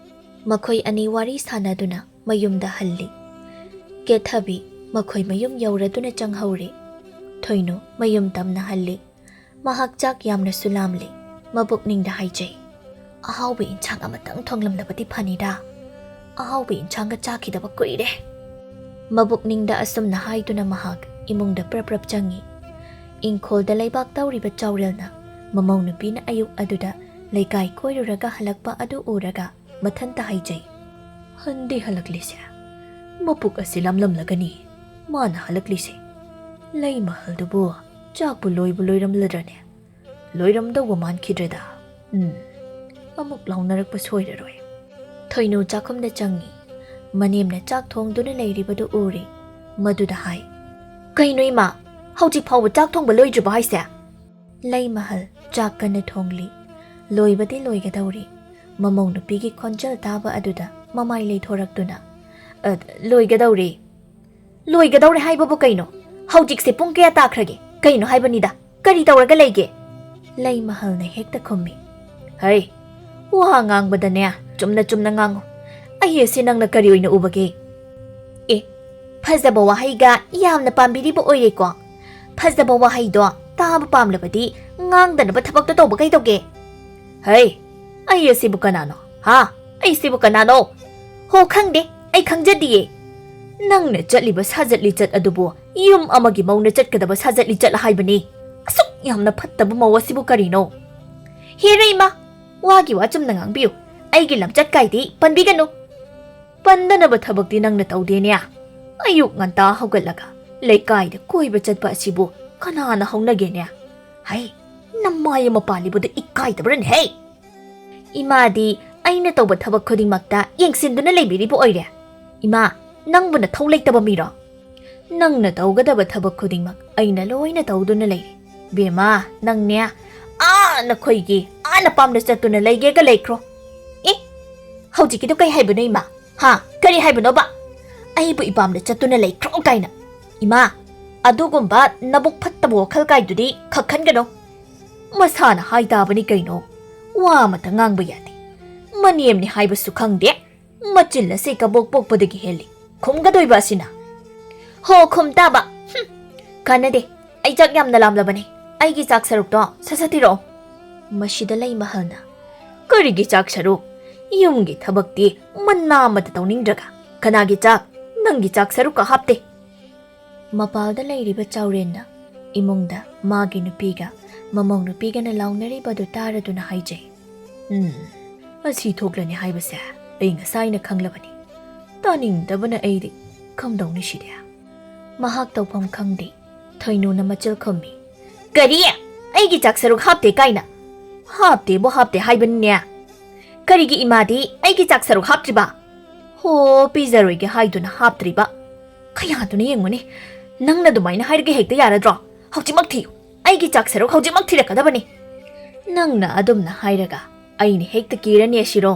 ꯃꯈꯣꯏ ꯑꯅꯤ ꯋꯥꯔꯤ ꯁꯥꯅꯗꯨꯅ ꯃꯌꯨꯝꯗ ꯍꯜꯂꯤ꯫ ꯀꯦꯊꯕꯤ ꯃꯈꯣꯏ ꯃꯌꯨꯝ ꯌꯧꯔꯗꯨꯅ ꯆꯪꯍꯧꯔꯦ꯫ ꯊꯣꯏꯅꯨ ꯃꯌꯨꯝ ꯇꯝꯅ ꯍꯜꯂꯤ꯫ ꯃꯍꯥꯛ ꯆꯥꯛ ꯌꯥꯝꯅꯁꯨ ꯂꯥꯝꯂꯦ꯫ ꯃꯕꯨꯛꯅꯤꯡꯗ ꯍꯥꯏꯖꯩ, "ꯑꯍꯥꯎꯕ ꯏꯟꯁꯥꯡ ꯑꯃꯇꯪ ꯊꯣꯡꯂꯝꯂꯕꯗꯤ ꯐꯅꯤꯗ꯫ ꯑꯍꯥꯎꯕ ꯏꯟꯁꯥꯡꯒ ꯆꯥꯈꯤꯗꯕ ꯀꯨꯏꯔꯦ꯫" ꯃꯕꯨꯛꯅꯤꯡꯗ ꯑꯁꯨꯝꯅ ꯍꯥꯏꯗꯨꯅ ꯃꯍꯥꯛ ꯏꯃꯨꯡꯗ ꯄ꯭ꯔꯞ ꯄ꯭ꯔꯞ ꯆꯪꯉꯤ꯫ ꯏꯪꯈꯣꯜꯗ ꯂꯩꯕꯥꯛ ꯇꯧꯔꯤꯕ ꯆꯥꯎꯔꯦꯜꯅ ꯃꯃꯧ ꯅꯨꯄꯤꯅ ꯑꯌꯨꯛ ꯑꯗꯨꯗ ꯂꯩꯀꯥꯏ ꯀꯣꯏꯔꯨꯔꯒ ꯍꯜꯂꯛꯄ ꯑꯗꯨ ꯎꯔꯒ ꯃꯊꯟꯇ ꯍꯥꯏꯖꯩ, "ꯍꯟꯗꯤ ꯍꯜꯂꯛꯂꯤꯁꯦ? ꯃꯄꯨꯛ ꯑꯁꯤ ꯂꯥꯝꯂꯝꯂꯒꯅꯤ ꯃꯥꯅ ꯍꯜꯂꯛꯂꯤꯁꯦ꯫ ꯂꯩ ꯃꯍꯜꯗꯨꯕꯨ ꯆꯥꯛꯄꯨ ꯂꯣꯏꯕꯨ ꯂꯣꯏꯔꯝꯂꯗ꯭ꯔꯅꯦ? ꯂꯣꯏꯔꯝꯗꯧꯕ ꯃꯥꯟꯈꯤꯗ꯭ꯔꯦꯗ꯫ ꯎꯝ, ꯑꯃꯨꯛ ꯂꯥꯎꯅꯔꯛꯄ ꯁꯣꯏꯔꯔꯣꯏ꯫ ꯊꯣꯏꯅꯨ ꯆꯥꯛꯈꯨꯝꯗ ꯆꯪꯉꯤ꯫ ꯃꯅꯦꯝꯅ ꯆꯥꯛ ꯊꯣꯡꯗꯨꯅ ꯂꯩꯔꯤꯕꯗꯨ ꯎꯔꯤ꯫ ꯃꯗꯨꯗ ꯍꯥꯏ, "ꯀꯩꯅꯣ ꯏꯃꯥ, ꯍꯧꯖꯤꯛ ꯐꯥꯎꯕ ꯆꯥꯛ ꯊꯣꯡꯕ ꯂꯣꯏꯗ꯭ꯔꯤꯕꯣ ꯍꯥꯏꯁꯦ?" ꯂꯩꯃꯍꯜ ꯆꯥꯛ ꯀꯟꯅ ꯊꯣꯡꯂꯤ꯫ ꯂꯣꯏꯕꯗꯤ ꯂꯣꯏꯒꯗꯧꯔꯤ꯫ ꯃꯃꯧ ꯅꯨꯄꯤꯒꯤ ꯈꯣꯟꯖꯦꯜ ꯇꯥꯕ ꯑꯗꯨꯗ ꯃꯃꯥꯏ ꯂꯩꯊꯣꯔꯛꯇꯨꯅ, "ꯑ, ꯂꯣꯏꯒꯗꯧꯔꯦ꯫" "ꯂꯣꯏꯒꯗꯧꯔꯦ ꯍꯥꯏꯕꯕꯨ ꯀꯩꯅꯣ? ꯍꯧꯖꯤꯛꯁꯦ ꯄꯨꯡ ꯀꯌꯥ ꯇꯥꯈ꯭ꯔꯒꯦ? ꯀꯩꯅꯣ ꯍꯥꯏꯕꯅꯤꯗ, ꯀꯔꯤ ꯇꯧꯔꯒ ꯂꯩꯒꯦ?" ꯂꯩꯃꯍꯜꯅ ꯍꯦꯛꯇ ꯈꯨꯝꯃꯤ, "ꯍꯩ, ꯋꯥ ꯉꯥꯡꯕꯗꯅꯦ ꯆꯨꯝꯅ ꯆꯨꯝꯅ ꯉꯥꯡꯉꯨ꯫ ꯑꯩ ꯑꯁꯤ ꯅꯪꯅ ꯀꯔꯤ ꯑꯣꯏꯅ ꯎꯕꯒꯦ?" "ꯑꯦ, ꯐꯖꯕ ꯋꯥꯍꯩꯒ ꯌꯥꯝꯅ ꯄꯥꯝꯕꯤꯔꯤꯕ ꯑꯣꯏꯔꯦꯀꯣ꯫ ꯐꯖꯕ ꯋꯥꯍꯩꯗꯣ ꯇꯥꯕ ꯄꯥꯝꯂꯕꯗꯤ ꯉꯥꯡꯗꯅꯕ ꯊꯕꯛꯇꯣ ꯇꯧꯕ ꯀꯩꯗꯧꯒꯦ?" "ꯍꯩ, ꯑꯩ ꯑꯁꯤꯕꯨ ꯀꯅꯥꯅꯣ? ꯍꯥ? ꯑꯩ ꯁꯤꯕꯨ ꯀꯅꯥꯅꯣ?" "ꯍꯣ, ꯈꯪꯗꯦ, ꯑꯩ ꯈꯪꯖꯗꯤꯌꯦ꯫ ꯅꯪꯅ ꯆꯠꯂꯤꯕ ꯁꯥꯖꯠ ꯂꯤꯆꯠ ꯑꯗꯨꯕꯨ ꯌꯨꯝ ꯑꯃꯒꯤ ꯃꯧꯅ ꯆꯠꯀꯗꯕ ꯁꯥꯖꯠ ꯂꯤꯆꯠ ꯍꯥꯏꯕꯅꯤ꯫ ꯑꯁꯨꯛ ꯌꯥꯝꯅ ꯐꯠꯇꯕ ꯃꯧ ꯑꯁꯤꯕꯨ ꯀꯔꯤꯅꯣ?" "ꯍꯦꯔꯩꯃ, ꯋꯥꯒꯤ ꯋꯥ ꯆꯨꯝꯅ ꯉꯥꯡꯕꯤꯌꯨ꯫ ꯑꯩꯒꯤ ꯂꯝꯆꯠ ꯀꯥꯏꯗꯤ ꯄꯟꯕꯤꯒꯅꯨ꯫" "ꯄꯟꯗꯅꯕ ꯊꯕꯛꯇꯤ ꯅꯪꯅ ꯇꯧꯗꯦꯅꯦ꯫ ꯑꯌꯨꯛ ꯉꯟꯇꯥ ꯍꯧꯒꯠꯂꯒ ꯂꯩꯀꯥꯏꯗ ꯀꯣꯏꯕ ꯆꯠꯄ ꯑꯁꯤꯕꯨ ꯀꯅꯥꯅ ꯍꯧꯅꯒꯦꯅꯦ? ꯍꯩ, ꯅꯃꯥꯏ ꯑꯃ ꯄꯥꯜꯂꯤꯕꯗꯨ ꯏꯀꯥꯏꯗꯕ꯭ꯔꯅꯦ ꯍꯦ?" "ꯏꯃꯥꯗꯤ ꯑꯩꯅ ꯇꯧꯕ ꯊꯕꯛ ꯈꯨꯗꯤꯡꯃꯛꯇ ꯌꯦꯡꯁꯤꯟꯗꯨꯅ ꯂꯩꯕꯤꯔꯤꯕ ꯑꯣꯏꯔꯦ꯫ ꯏꯃꯥ, ꯅꯪꯕꯨ ꯅꯊꯧ ꯂꯩꯇꯕ ꯃꯤꯔꯣ? ꯅꯪꯅ ꯇꯧꯒꯗꯕ ꯊꯕꯛ ꯈꯨꯗꯤꯡꯃꯛ ꯑꯩꯅ ꯂꯣꯏꯅ ꯇꯧꯗꯨꯅ ꯂꯩꯔꯦ꯫ ꯕꯦꯝꯃ, ꯅꯪꯅꯦ ꯑꯥ ꯅꯈꯣꯏꯒꯤ ꯑꯥ ꯅꯄꯥꯝꯗ ꯆꯠꯇꯨꯅ ꯂꯩꯒꯦꯒ ꯂꯩꯈ꯭ꯔꯣ꯫" "ꯑꯦ, ꯍꯧꯖꯤꯛꯀꯤꯗꯣ ꯀꯩ ꯍꯥꯏꯕꯅꯣ ꯏꯃꯥ? ꯍꯥ? ꯀꯔꯤ ꯍꯥꯏꯕꯅꯣꯕ? ꯑꯩꯕꯨ ꯏꯄꯥꯝꯗ ꯆꯠꯇꯨꯅ ꯂꯩꯈ꯭ꯔꯣ ꯀꯥꯏꯅ? ꯏꯃꯥ, ꯑꯗꯨꯒꯨꯝꯕ ꯅꯕꯨꯛ ꯐꯠꯇꯕ ꯋꯥꯈꯜ ꯀꯥꯏꯗꯨꯗꯤ ꯈꯛ ꯈꯟꯒꯅꯨ꯫ ꯃꯁꯥꯅ ꯍꯥꯏ ꯇꯥꯕꯅꯤ ꯀꯩꯅꯣ꯫ ꯋꯥ ꯑꯃꯇ ꯉꯥꯡꯕ ꯌꯥꯗꯦ꯫ ꯃꯅꯦꯝꯅꯤ ꯍꯥꯏꯕꯁꯨ ꯈꯪꯗꯦ꯫ ꯃꯆꯤꯜ ꯑꯁꯤ ꯀꯕꯣꯛ ꯄꯣꯛꯄꯗꯒꯤ ꯍꯦꯜꯂꯤ꯫ ꯈꯨꯝꯒꯗꯣꯏꯕ ꯑꯁꯤꯅ?" "ꯍꯣ, ꯈꯨꯝ ꯇꯥꯕ꯫ ꯍꯨꯝ, ꯀꯥꯟꯅꯗꯦ꯫ ꯑꯩ ꯆꯥꯛ ꯌꯥꯝꯅ ꯂꯥꯝꯂꯕꯅꯤ꯫ ꯑꯩꯒꯤ ꯆꯥꯛ ꯁꯔꯨꯛꯇꯣ ꯁꯠ ꯁꯠ ꯊꯤꯔꯛꯑꯣ꯫" ꯃꯁꯤꯗ ꯂꯩꯃꯍꯜꯅ, "ꯀꯔꯤꯒꯤ ꯆꯥꯛ ꯁꯔꯨꯛ? ꯌꯨꯝꯒꯤ ꯊꯕꯛꯇꯤ ꯃꯅꯥ ꯑꯃꯠꯇ ꯇꯧꯅꯤꯡꯗ꯭ꯔꯒ ꯀꯅꯥꯒꯤ ꯆꯥꯛ? ꯅꯪꯒꯤ ꯆꯥꯛ ꯁꯔꯨꯛꯀ ꯍꯥꯞꯇꯦ꯫" ꯃꯄꯥꯜꯗ ꯂꯩꯔꯤꯕ ꯆꯥꯎꯔꯦꯟꯅ ꯏꯃꯨꯡꯗ ꯃꯥꯒꯤ ꯅꯨꯄꯤꯒ ꯃꯃꯧ ꯅꯨꯄꯤꯒꯅ ꯂꯥꯎꯅꯔꯤꯕꯗꯨ ꯇꯥꯔꯗꯨꯅ ꯍꯥꯏꯖꯩ, "ꯎꯝ, ꯑꯁꯤ ꯊꯣꯛꯂꯅꯤ ꯍꯥꯏꯕꯁꯦ ꯑꯩ ꯉꯁꯥꯏꯅ ꯈꯪꯂꯕꯅꯤ꯫ ꯇꯥꯅꯤꯡꯗꯕꯅ ꯑꯩꯗꯤ꯫ ꯀꯝꯗꯧꯅꯤ ꯁꯤꯗꯤ?" ꯃꯍꯥꯛ ꯇꯧꯐꯝ ꯈꯪꯗꯦ꯫ ꯊꯣꯏꯅꯨꯅ ꯃꯆꯤꯜ ꯈꯨꯝꯃꯤ, "ꯀꯔꯤ? ꯑꯩꯒꯤ ꯆꯥꯛ ꯁꯔꯨꯛ ꯍꯥꯞꯇꯦ ꯀꯥꯏꯅ꯫ ꯍꯥꯞꯇꯦꯕꯨ ꯍꯥꯞꯇꯦ ꯍꯥꯏꯕꯅꯤꯅꯦ꯫ ꯀꯔꯤꯒꯤ ꯏꯃꯥꯗꯤ ꯑꯩꯒꯤ ꯆꯥꯛ ꯁꯔꯨꯛ ꯍꯥꯞꯇ꯭ꯔꯤꯕ? ꯍꯣ, ꯄꯤꯖꯔꯣꯏꯒꯦ ꯍꯥꯏꯗꯨꯅ ꯍꯥꯞꯇ꯭ꯔꯤꯕ꯫ ꯀꯌꯥꯗꯨꯅ ꯌꯦꯡꯉꯨꯅꯦ꯫ ꯅꯪꯅ ꯑꯗꯨꯃꯥꯏꯅ ꯍꯥꯏꯔꯒ ꯍꯦꯛꯇ ꯌꯥꯔꯗ꯭ꯔꯣ? ꯍꯧꯖꯤꯛꯃꯛ ꯊꯤꯌꯨ꯫ ꯑꯩꯒꯤ ꯆꯥꯛ ꯁꯔꯨꯛ ꯍꯧꯖꯤꯛꯃꯛ ꯊꯤꯔꯛꯀꯗꯕꯅꯤ꯫ ꯅꯪꯅ ꯑꯗꯨꯝꯅ ꯍꯥꯏꯔꯒ ꯑꯩꯅ ꯍꯦꯛꯇ ꯀꯤꯔꯅꯤ ꯑꯁꯤꯔꯣ?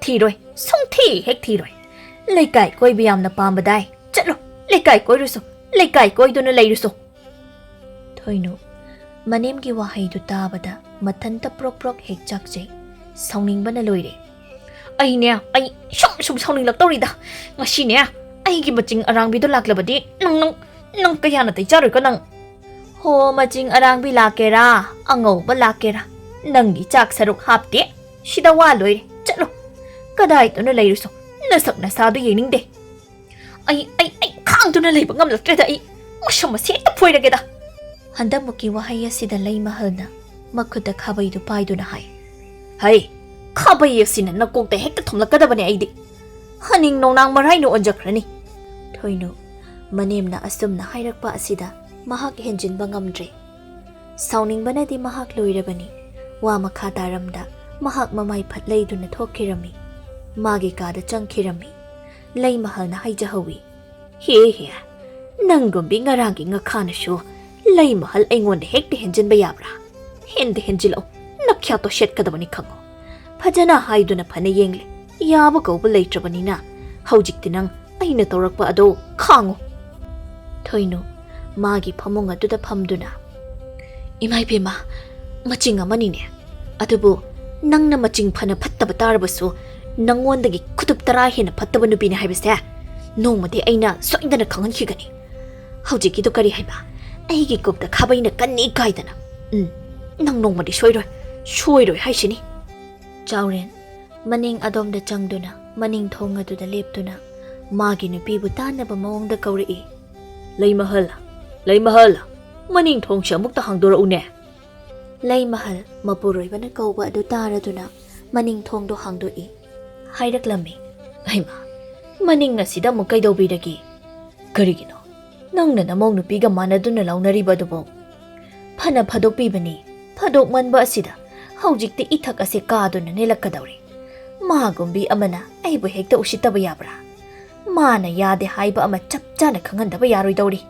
ꯊꯤꯔꯣꯏ, ꯁꯨꯡꯊꯤ ꯍꯦꯛ ꯊꯤꯔꯣꯏ꯫ ꯂꯩꯀꯥꯏ ꯀꯣꯏꯕ ꯌꯥꯝꯅ ꯄꯥꯝꯕꯗꯥꯏ꯫ ꯆꯠꯂꯣ, ꯂꯩꯀꯥꯏ ꯀꯣꯏꯔꯨꯁꯣ, ꯂꯩꯀꯥꯏ ꯀꯣꯏꯗꯨꯅ ꯂꯩꯔꯨꯁꯣ꯫ ꯊꯣꯏꯅꯨ, ꯃꯅꯦꯝꯒꯤ ꯋꯥꯍꯩꯗꯨ ꯇꯥꯕꯗ ꯃꯊꯟꯇ ꯄ꯭ꯔꯣꯛ ꯄ꯭ꯔꯣꯛ ꯍꯦꯛ ꯆꯥꯛꯆꯩ꯫ ꯁꯥꯎꯅꯤꯡꯕꯅ ꯂꯣꯏꯔꯦ꯫ ꯑꯩꯅꯦ, ꯑꯩ ꯁꯨꯝ ꯁꯨꯝ ꯁꯥꯎꯅꯤꯡꯂꯛꯇꯧꯔꯤꯗ꯫ ꯉꯁꯤꯅꯦ, ꯑꯩꯒꯤ ꯃꯆꯤꯡ ꯑꯔꯥꯡꯕꯤꯗꯣ ꯂꯥꯛꯂꯕꯗꯤ ꯅꯪ, ꯅꯪ, ꯅꯪ ꯀꯌꯥ ꯅꯥꯇꯩ ꯆꯥꯔꯣꯏꯀꯣ ꯅꯪ꯫ ꯍꯣ, ꯃꯆꯤꯡ ꯑꯔꯥꯡꯕꯤ ꯂꯥꯛꯀꯦꯔꯥ, ꯑꯉꯧꯕ ꯂꯥꯛꯀꯦꯔꯥ, ꯅꯪꯒꯤ ꯆꯥꯛ ꯁꯔꯨꯛ ꯍꯥꯞꯇꯦ꯫ ꯁꯤꯗ ꯋꯥ ꯂꯣꯏꯔꯦ꯫ ꯆꯠꯂꯣ꯫ ꯀꯗꯥꯏꯗꯅꯣ ꯂꯩꯔꯨꯁꯣ꯫ ꯅꯁꯛ ꯅꯁꯥꯗꯣ ꯌꯦꯡꯅꯤꯡꯗꯦ꯫ ꯑꯩ, ꯑꯩ, ꯑꯩ ꯈꯥꯡꯗꯨꯅ ꯂꯩꯕ ꯉꯝꯂꯛꯇ꯭ꯔꯦꯗ꯫ ꯑꯩ ꯃꯁꯝ ꯑꯁꯤ ꯍꯦꯛꯇ ꯐꯣꯏꯔꯒꯦꯗ꯫ ꯍꯟꯗꯛꯃꯨꯛꯀꯤ ꯋꯥꯍꯩ ꯑꯁꯤꯗ ꯂꯩꯃꯍꯜꯅ ꯃꯈꯨꯠꯇ ꯈꯥꯕꯩꯗꯨ ꯄꯥꯏꯗꯨꯅ ꯍꯥꯏ, "ꯍꯩ, ꯈꯥꯕꯩ ꯑꯁꯤꯅ ꯅꯀꯣꯛꯇ ꯍꯦꯛꯇ ꯊꯣꯝꯂꯛꯀꯗꯕꯅꯦ ꯑꯩꯗꯤ꯫ ꯍꯅꯤꯡ ꯅꯣꯡꯅꯥꯡ ꯃꯔꯥꯏꯅ ꯑꯣꯟꯖꯈ꯭ꯔꯅꯤ꯫" ꯊꯣꯏꯅꯨ, ꯃꯅꯦꯝꯅ ꯑꯁꯨꯝꯅ ꯍꯥꯏꯔꯛꯄ ꯑꯁꯤꯗ ꯃꯍꯥꯛ ꯍꯦꯟꯖꯤꯟꯕ ꯉꯝꯗ꯭ꯔꯦ꯫ ꯁꯥꯎꯅꯤꯡꯕꯅꯗꯤ ꯃꯍꯥꯛ ꯂꯣꯏꯔꯕꯅꯤ꯫ ꯋꯥ ꯃꯈꯥ ꯇꯥꯔꯝꯗ ꯃꯍꯥꯛ ꯃꯃꯥꯏ ꯐꯠ ꯂꯩꯗꯨꯅ ꯊꯣꯛꯈꯤꯔꯝꯃꯤ꯫ ꯃꯥꯒꯤ ꯀꯥꯗ ꯆꯪꯈꯤꯔꯝꯃꯤ꯫ ꯂꯩꯃꯍꯜꯅ ꯍꯥꯏꯖꯍꯧꯏ, "ꯍꯦ ꯍꯦ, ꯅꯪꯒꯨꯝꯕꯤ ꯉꯔꯥꯡꯒꯤ ꯉꯈꯥꯅꯁꯨ ꯂꯩꯃꯍꯜ ꯑꯩꯉꯣꯟꯗ ꯍꯦꯛꯇ ꯍꯦꯟꯖꯤꯟꯕ ꯌꯥꯕ꯭ꯔꯥ? ꯍꯦꯟꯗ ꯍꯦꯟꯖꯤꯜꯂꯛꯑꯣ, ꯅꯈ꯭ꯌꯥꯠꯇꯣ ꯁꯦꯠꯀꯗꯕꯅꯤ ꯈꯪꯉꯣ꯫ ꯐꯖꯅ ꯍꯥꯏꯗꯨꯅ ꯐꯅ ꯌꯦꯡꯂꯦ, ꯌꯥꯕ ꯀꯧꯕ ꯂꯩꯇ꯭ꯔꯕꯅꯤꯅ ꯍꯧꯖꯤꯛꯇꯤ ꯅꯪ ꯑꯩꯅ ꯇꯧꯔꯛꯄ ꯑꯗꯣ ꯈꯥꯡꯉꯨ꯫" ꯊꯣꯏꯅꯨ ꯃꯥꯒꯤ ꯐꯃꯨꯡ ꯑꯗꯨꯗ ꯐꯝꯗꯨꯅ, "ꯏꯃꯥ ꯏꯕꯦꯝꯃ, ꯃꯆꯤꯡ ꯑꯃꯅꯤꯅꯦ꯫ ꯑꯗꯨꯕꯨ ꯅꯪꯅ ꯃꯆꯤꯡ ꯐꯅ ꯐꯠꯇꯕ ꯇꯥꯔꯕꯁꯨ, ꯅꯪꯉꯣꯟꯗꯒꯤ ꯈꯨꯇꯨꯞ ꯇꯔꯥ ꯍꯦꯟꯅ ꯐꯠꯇꯕ ꯅꯨꯄꯤꯅꯤ ꯍꯥꯏꯕꯁꯦ ꯅꯣꯡꯃꯗꯤ ꯑꯩꯅ ꯁꯣꯏꯗꯅ ꯈꯪꯍꯟꯈꯤꯒꯅꯤ꯫ ꯍꯧꯖꯤꯛꯀꯤꯗꯣ ꯀꯔꯤ ꯍꯥꯏꯕ? ꯑꯩꯒꯤ ꯀꯣꯛꯇ ꯈꯥꯕꯩꯅ ꯀꯟꯅꯤ ꯀꯥꯏꯗꯅ꯫ ꯎꯝ, ꯅꯪ ꯅꯣꯡꯃꯗꯤ ꯁꯣꯏꯔꯣꯏ, ꯁꯣꯏꯔꯣꯏ ꯍꯥꯏꯁꯤꯅꯤ꯫" ꯆꯥꯎꯔꯦꯟ ꯃꯅꯤꯡ ꯑꯗꯣꯝꯗ ꯆꯪꯗꯨꯅ ꯃꯅꯤꯡ ꯊꯣꯡ ꯑꯗꯨꯗ ꯂꯦꯞꯇꯨꯅ ꯃꯥꯒꯤ ꯅꯨꯄꯤꯕꯨ ꯇꯥꯟꯅꯕ ꯃꯑꯣꯡꯗ ꯀꯧꯔꯛꯏ, "ꯂꯩꯃꯍꯜ, ꯂꯩꯃꯍꯜ, ꯃꯅꯤꯡ ꯊꯣꯡꯁꯦ ꯑꯃꯨꯛꯇ ꯍꯥꯡꯗꯣꯔꯛꯎꯅꯦ꯫" ꯂꯩꯃꯍꯜ ꯃꯄꯨꯔꯣꯏꯕꯅ ꯀꯧꯕ ꯑꯗꯨ ꯇꯥꯔꯗꯨꯅ ꯃꯅꯤꯡ ꯊꯣꯡꯗꯨ ꯍꯥꯡꯗꯣꯛꯏ꯫ ꯍꯥꯏꯔꯛꯂꯝꯃꯤ, "ꯍꯩꯃꯥ, ꯃꯅꯤꯡ ꯑꯁꯤꯗ ꯑꯃꯨꯛ ꯀꯩꯗꯧꯕꯤꯔꯒꯦ? ꯀꯔꯤꯒꯤꯅꯣ ꯅꯪꯅ ꯅꯃꯧ ꯅꯨꯄꯤꯒ ꯃꯥꯟꯅꯗꯨꯅ ꯂꯥꯎꯅꯔꯤꯕ ꯑꯗꯨꯕꯨ?" ꯐꯅ ꯐꯥꯗꯣꯛꯄꯤꯕꯅꯤ꯫ ꯐꯥꯗꯣꯛꯃꯟꯕ ꯑꯁꯤꯗ ꯍꯧꯖꯤꯛꯇꯤ ꯏꯊꯛ ꯑꯁꯦ ꯀꯥꯗꯨꯅ ꯅꯦꯜꯂꯛꯀꯗꯧꯔꯦ꯫ ꯃꯥꯒꯨꯝꯕꯤ ꯑꯃꯅ ꯑꯩꯕꯨ ꯍꯦꯛꯇ ꯎꯁꯤꯠꯇꯕ ꯌꯥꯕ꯭ꯔꯥ? ꯃꯥꯅ ꯌꯥꯗꯦ ꯍꯥꯏꯕ ꯑꯃ ꯆꯞ ꯆꯥꯅ ꯈꯪꯍꯟꯗꯕ ꯌꯥꯔꯣꯏꯗꯧꯔꯤ꯫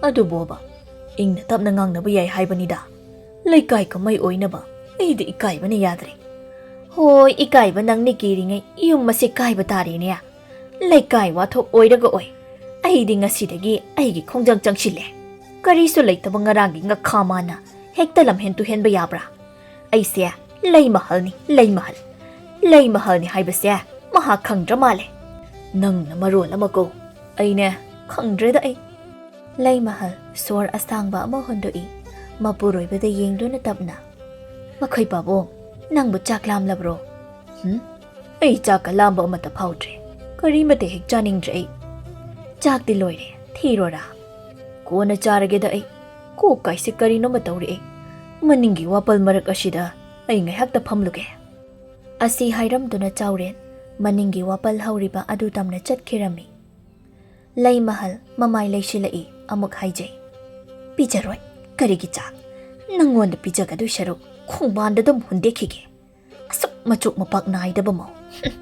ꯑꯗꯨꯕꯣꯕ, ꯏꯪꯅ ꯇꯞꯅ ꯉꯥꯡꯅꯕ ꯌꯥꯏ ꯍꯥꯏꯕꯅꯤꯗ꯫ ꯂꯩꯀꯥꯏ ꯀꯨꯝꯍꯩ ꯑꯣꯏꯅꯕ ꯑꯩꯗꯤ ꯏꯀꯥꯏꯕꯅ ꯌꯥꯗ꯭ꯔꯦ꯫ ꯍꯣꯏ, ꯏꯀꯥꯏꯕ ꯅꯪꯅ ꯀꯤꯔꯤꯉꯩ ꯌꯨꯝ ꯑꯁꯦ ꯀꯥꯏꯕ ꯇꯥꯔꯦꯅꯦ꯫ ꯂꯩꯀꯥꯏ ꯋꯥꯊꯣꯛ ꯑꯣꯏꯔꯒ ꯑꯣꯏ꯫ ꯑꯩꯗꯤ ꯉꯁꯤꯗꯒꯤ ꯑꯩꯒꯤ ꯈꯣꯡꯖꯪ ꯆꯪꯁꯤꯜꯂꯦ꯫ ꯀꯔꯤꯁꯨ ꯂꯩꯇꯕ ꯉꯔꯥꯡꯒꯤ ꯉꯈꯥ ꯃꯥꯅ ꯍꯦꯛꯇ ꯂꯝꯍꯦꯟ ꯇꯨꯍꯦꯟꯕ ꯌꯥꯕ꯭ꯔꯥ? ꯑꯩꯁꯦ ꯂꯩꯃꯍꯜꯅꯤ, ꯂꯩꯃꯍꯜ꯫ ꯂꯩꯃꯍꯜꯅꯤ ꯍꯥꯏꯕꯁꯦ ꯃꯍꯥꯛ ꯈꯪꯗ꯭ꯔ ꯃꯥꯜꯂꯦ꯫ ꯅꯪꯅ ꯃꯔꯣꯜ ꯑꯃ ꯀꯣ꯫ ꯑꯩꯅꯦ, ꯈꯪꯗ꯭ꯔꯦꯗ ꯑꯩ꯫ ꯂꯩꯃꯍꯜ ꯁꯣꯔ ꯑꯁꯥꯡꯕ ꯑꯃ ꯍꯣꯟꯗꯣꯛꯏ꯫ ꯃꯄꯨꯔꯣꯏꯕꯗ ꯌꯦꯡꯗꯨꯅ ꯇꯞꯅ, "ꯃꯈꯣꯏ ꯄꯥꯕꯨꯡ, ꯅꯪꯕꯨ ꯆꯥꯛ ꯂꯥꯝꯂꯕ꯭ꯔꯣ?" "ꯍꯨꯝ? ꯑꯩ ꯆꯥꯛꯀ ꯂꯥꯝꯕ ꯑꯃꯠꯇ ꯐꯥꯎꯗ꯭ꯔꯦ꯫ ꯀꯔꯤꯃꯠꯇ ꯍꯦꯛ ꯆꯥꯅꯤꯡꯗ꯭ꯔꯦ ꯑꯩ꯫ ꯆꯥꯛꯇꯤ ꯂꯣꯏꯔꯦ, ꯊꯤꯔꯣꯔꯥ?" "ꯀꯣꯟꯅ ꯆꯥꯔꯒꯦꯗ ꯑꯩ꯫ ꯀꯣꯛ ꯀꯥꯏꯁꯦ ꯀꯔꯤꯅꯣꯃ ꯇꯧꯔꯛꯑꯦ꯫ ꯃꯅꯤꯡꯒꯤ ꯋꯥꯄꯜ ꯃꯔꯛ ꯑꯁꯤꯗ ꯑꯩ ꯉꯥꯏꯍꯥꯛꯇ ꯐꯝꯂꯨꯒꯦ꯫" ꯑꯁꯤ ꯍꯥꯏꯔꯝꯗꯨꯅ ꯆꯥꯎꯔꯦꯟ ꯃꯅꯤꯡꯒꯤ ꯋꯥꯄꯜ ꯍꯧꯔꯤꯕ ꯑꯗꯨ ꯇꯝꯅ ꯆꯠꯈꯤꯔꯝꯃꯤ꯫ ꯂꯩꯃꯍꯜ ꯃꯃꯥꯏ ꯂꯩꯁꯤꯜꯂꯛꯏ꯫ ꯑꯃꯨꯛ ꯍꯥꯏꯖꯩ, "ꯄꯤꯖꯔꯣꯏ꯫ ꯀꯔꯤꯒꯤ ꯆꯥꯛ? ꯅꯪꯉꯣꯟꯗ ꯄꯤꯖꯒꯗꯣꯏ ꯁꯔꯨꯛ ꯈꯣꯡꯕꯥꯟꯗ ꯑꯗꯨꯝ ꯍꯨꯟꯗꯦꯛꯈꯤꯒꯦ꯫ ꯑꯁꯨꯛ ꯃꯆꯣꯛ ꯃꯄꯥꯛ ꯅꯥꯏꯗꯕ ꯃꯧ꯫ ꯍꯨꯝ,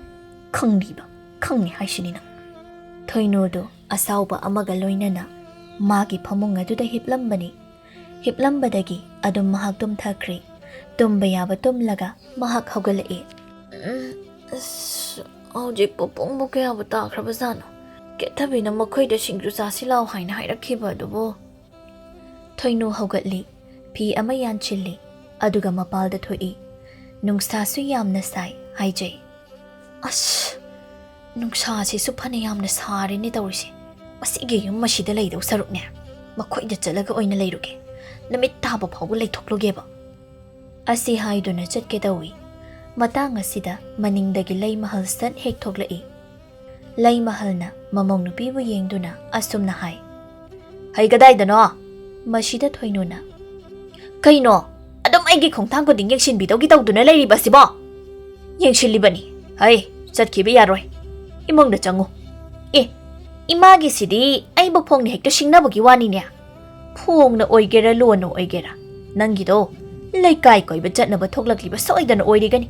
ꯈꯪꯂꯤꯕ, ꯈꯪꯉꯤ ꯍꯥꯏꯁꯤꯅꯤ ꯅꯪ꯫" ꯊꯣꯏꯅꯨꯗꯨ ꯑꯁꯥꯎꯕ ꯑꯃꯒ ꯂꯣꯏꯅꯅ ꯃꯥꯒꯤ ꯐꯃꯨꯡ ꯑꯗꯨꯗ ꯍꯤꯞꯂꯝꯕꯅꯤ꯫ ꯍꯤꯞꯂꯝꯕꯗꯒꯤ ꯑꯗꯨꯝ ꯃꯍꯥꯛ ꯇꯨꯝꯊꯈ꯭ꯔꯦ꯫ ꯇꯨꯝꯕ ꯌꯥꯕ ꯇꯨꯝꯂꯒ ꯃꯍꯥꯛ ꯍꯧꯒꯠꯂꯛꯏ꯫ "ꯎꯝ, ꯑꯁ, ꯍꯧꯖꯤꯛꯄꯨ ꯄꯨꯡꯕꯨ ꯀꯌꯥꯕꯨ ꯇꯥꯈ꯭ꯔꯕꯖꯥꯠꯅꯣ? ꯀꯦꯊꯕꯤꯅ ꯃꯈꯣꯏꯗ ꯁꯤꯡꯖꯨ ꯆꯥꯁꯤ ꯂꯥꯎ ꯍꯥꯏꯅ ꯍꯥꯏꯔꯛꯈꯤꯕ ꯑꯗꯨꯕꯨ?" ꯊꯣꯏꯅꯨ ꯍꯧꯒꯠꯂꯤ, ꯐꯤ ꯑꯃ ꯌꯥꯟꯁꯤꯜꯂꯤ, ꯑꯗꯨꯒ ꯃꯄꯥꯜꯗ ꯊꯣꯛꯏ꯫ ꯅꯨꯡꯁꯥꯁꯨ ꯌꯥꯝꯅ ꯁꯥꯏ ꯍꯥꯏꯖꯩ꯫ "ꯑꯁ, ꯅꯨꯡꯁꯥꯁꯤꯁꯨ ꯐꯅ ꯌꯥꯝꯅ ꯁꯥꯔꯦꯅꯦ ꯇꯧꯔꯤꯁꯦ꯫ ꯃꯁꯤꯒꯤ ꯌꯨꯝ ꯑꯁꯤꯗ ꯂꯩꯗꯧ ꯁꯔꯨꯛꯅꯦ, ꯃꯈꯣꯏꯗ ꯆꯠꯂꯒ ꯑꯣꯏꯅ ꯂꯩꯔꯨꯒꯦ꯫ ꯅꯨꯃꯤꯠ ꯇꯥꯕ ꯐꯥꯎꯕ ꯂꯩꯊꯣꯛꯂꯨꯒꯦꯕ꯫" ꯑꯁꯤ ꯍꯥꯏꯗꯨꯅ ꯆꯠꯀꯦ ꯇꯧꯏ꯫ ꯃꯇꯥꯡ ꯑꯁꯤꯗ ꯃꯅꯤꯡꯗꯒꯤ ꯂꯩꯃꯍꯜ ꯁꯠ ꯍꯦꯛ ꯊꯣꯛꯂꯛꯏ꯫ ꯂꯩꯃꯍꯜꯅ ꯃꯃꯧ ꯅꯨꯄꯤꯕꯨ ꯌꯦꯡꯗꯨꯅ ꯑꯁꯨꯝꯅ ꯍꯥꯏ, "ꯍꯩ ꯀꯗꯥꯏꯗꯅꯣ?" ꯃꯁꯤꯗ ꯊꯣꯏꯅꯨꯅ, "ꯀꯩꯅꯣ, ꯑꯗꯨꯝ ꯑꯩꯒꯤ ꯈꯣꯡꯊꯥꯡ ꯈꯨꯗꯤꯡ ꯌꯦꯡꯁꯤꯟꯕꯤꯗꯧꯒꯤ ꯇꯧꯗꯨꯅ ꯂꯩꯔꯤꯕ ꯑꯁꯤꯕꯣ? ꯌꯦꯡꯁꯤꯜꯂꯤꯕꯅꯤ꯫ ꯍꯩ, ꯆꯠꯈꯤꯕ ꯌꯥꯔꯣꯏ꯫ ꯏꯃꯨꯡꯗ ꯆꯪꯉꯨ꯫ ꯑꯦ, ꯏꯃꯥꯒꯤꯁꯤꯗꯤ ꯑꯩꯕꯨ ꯐꯣꯡꯅ ꯍꯦꯛꯇ ꯁꯤꯡꯅꯕꯒꯤ ꯋꯥꯅꯤꯅꯦ꯫ ꯐꯣꯡꯅ ꯑꯣꯏꯒꯦꯔꯥ, ꯂꯣꯟꯅ ꯑꯣꯏꯒꯦꯔꯥ, ꯅꯪꯒꯤꯗꯣ ꯂꯩꯀꯥꯏ ꯀꯣꯏꯕ ꯆꯠꯅꯕ ꯊꯣꯛꯂꯛꯂꯤꯕ ꯁꯣꯏꯗꯅ ꯑꯣꯏꯔꯤꯒꯅꯤ꯫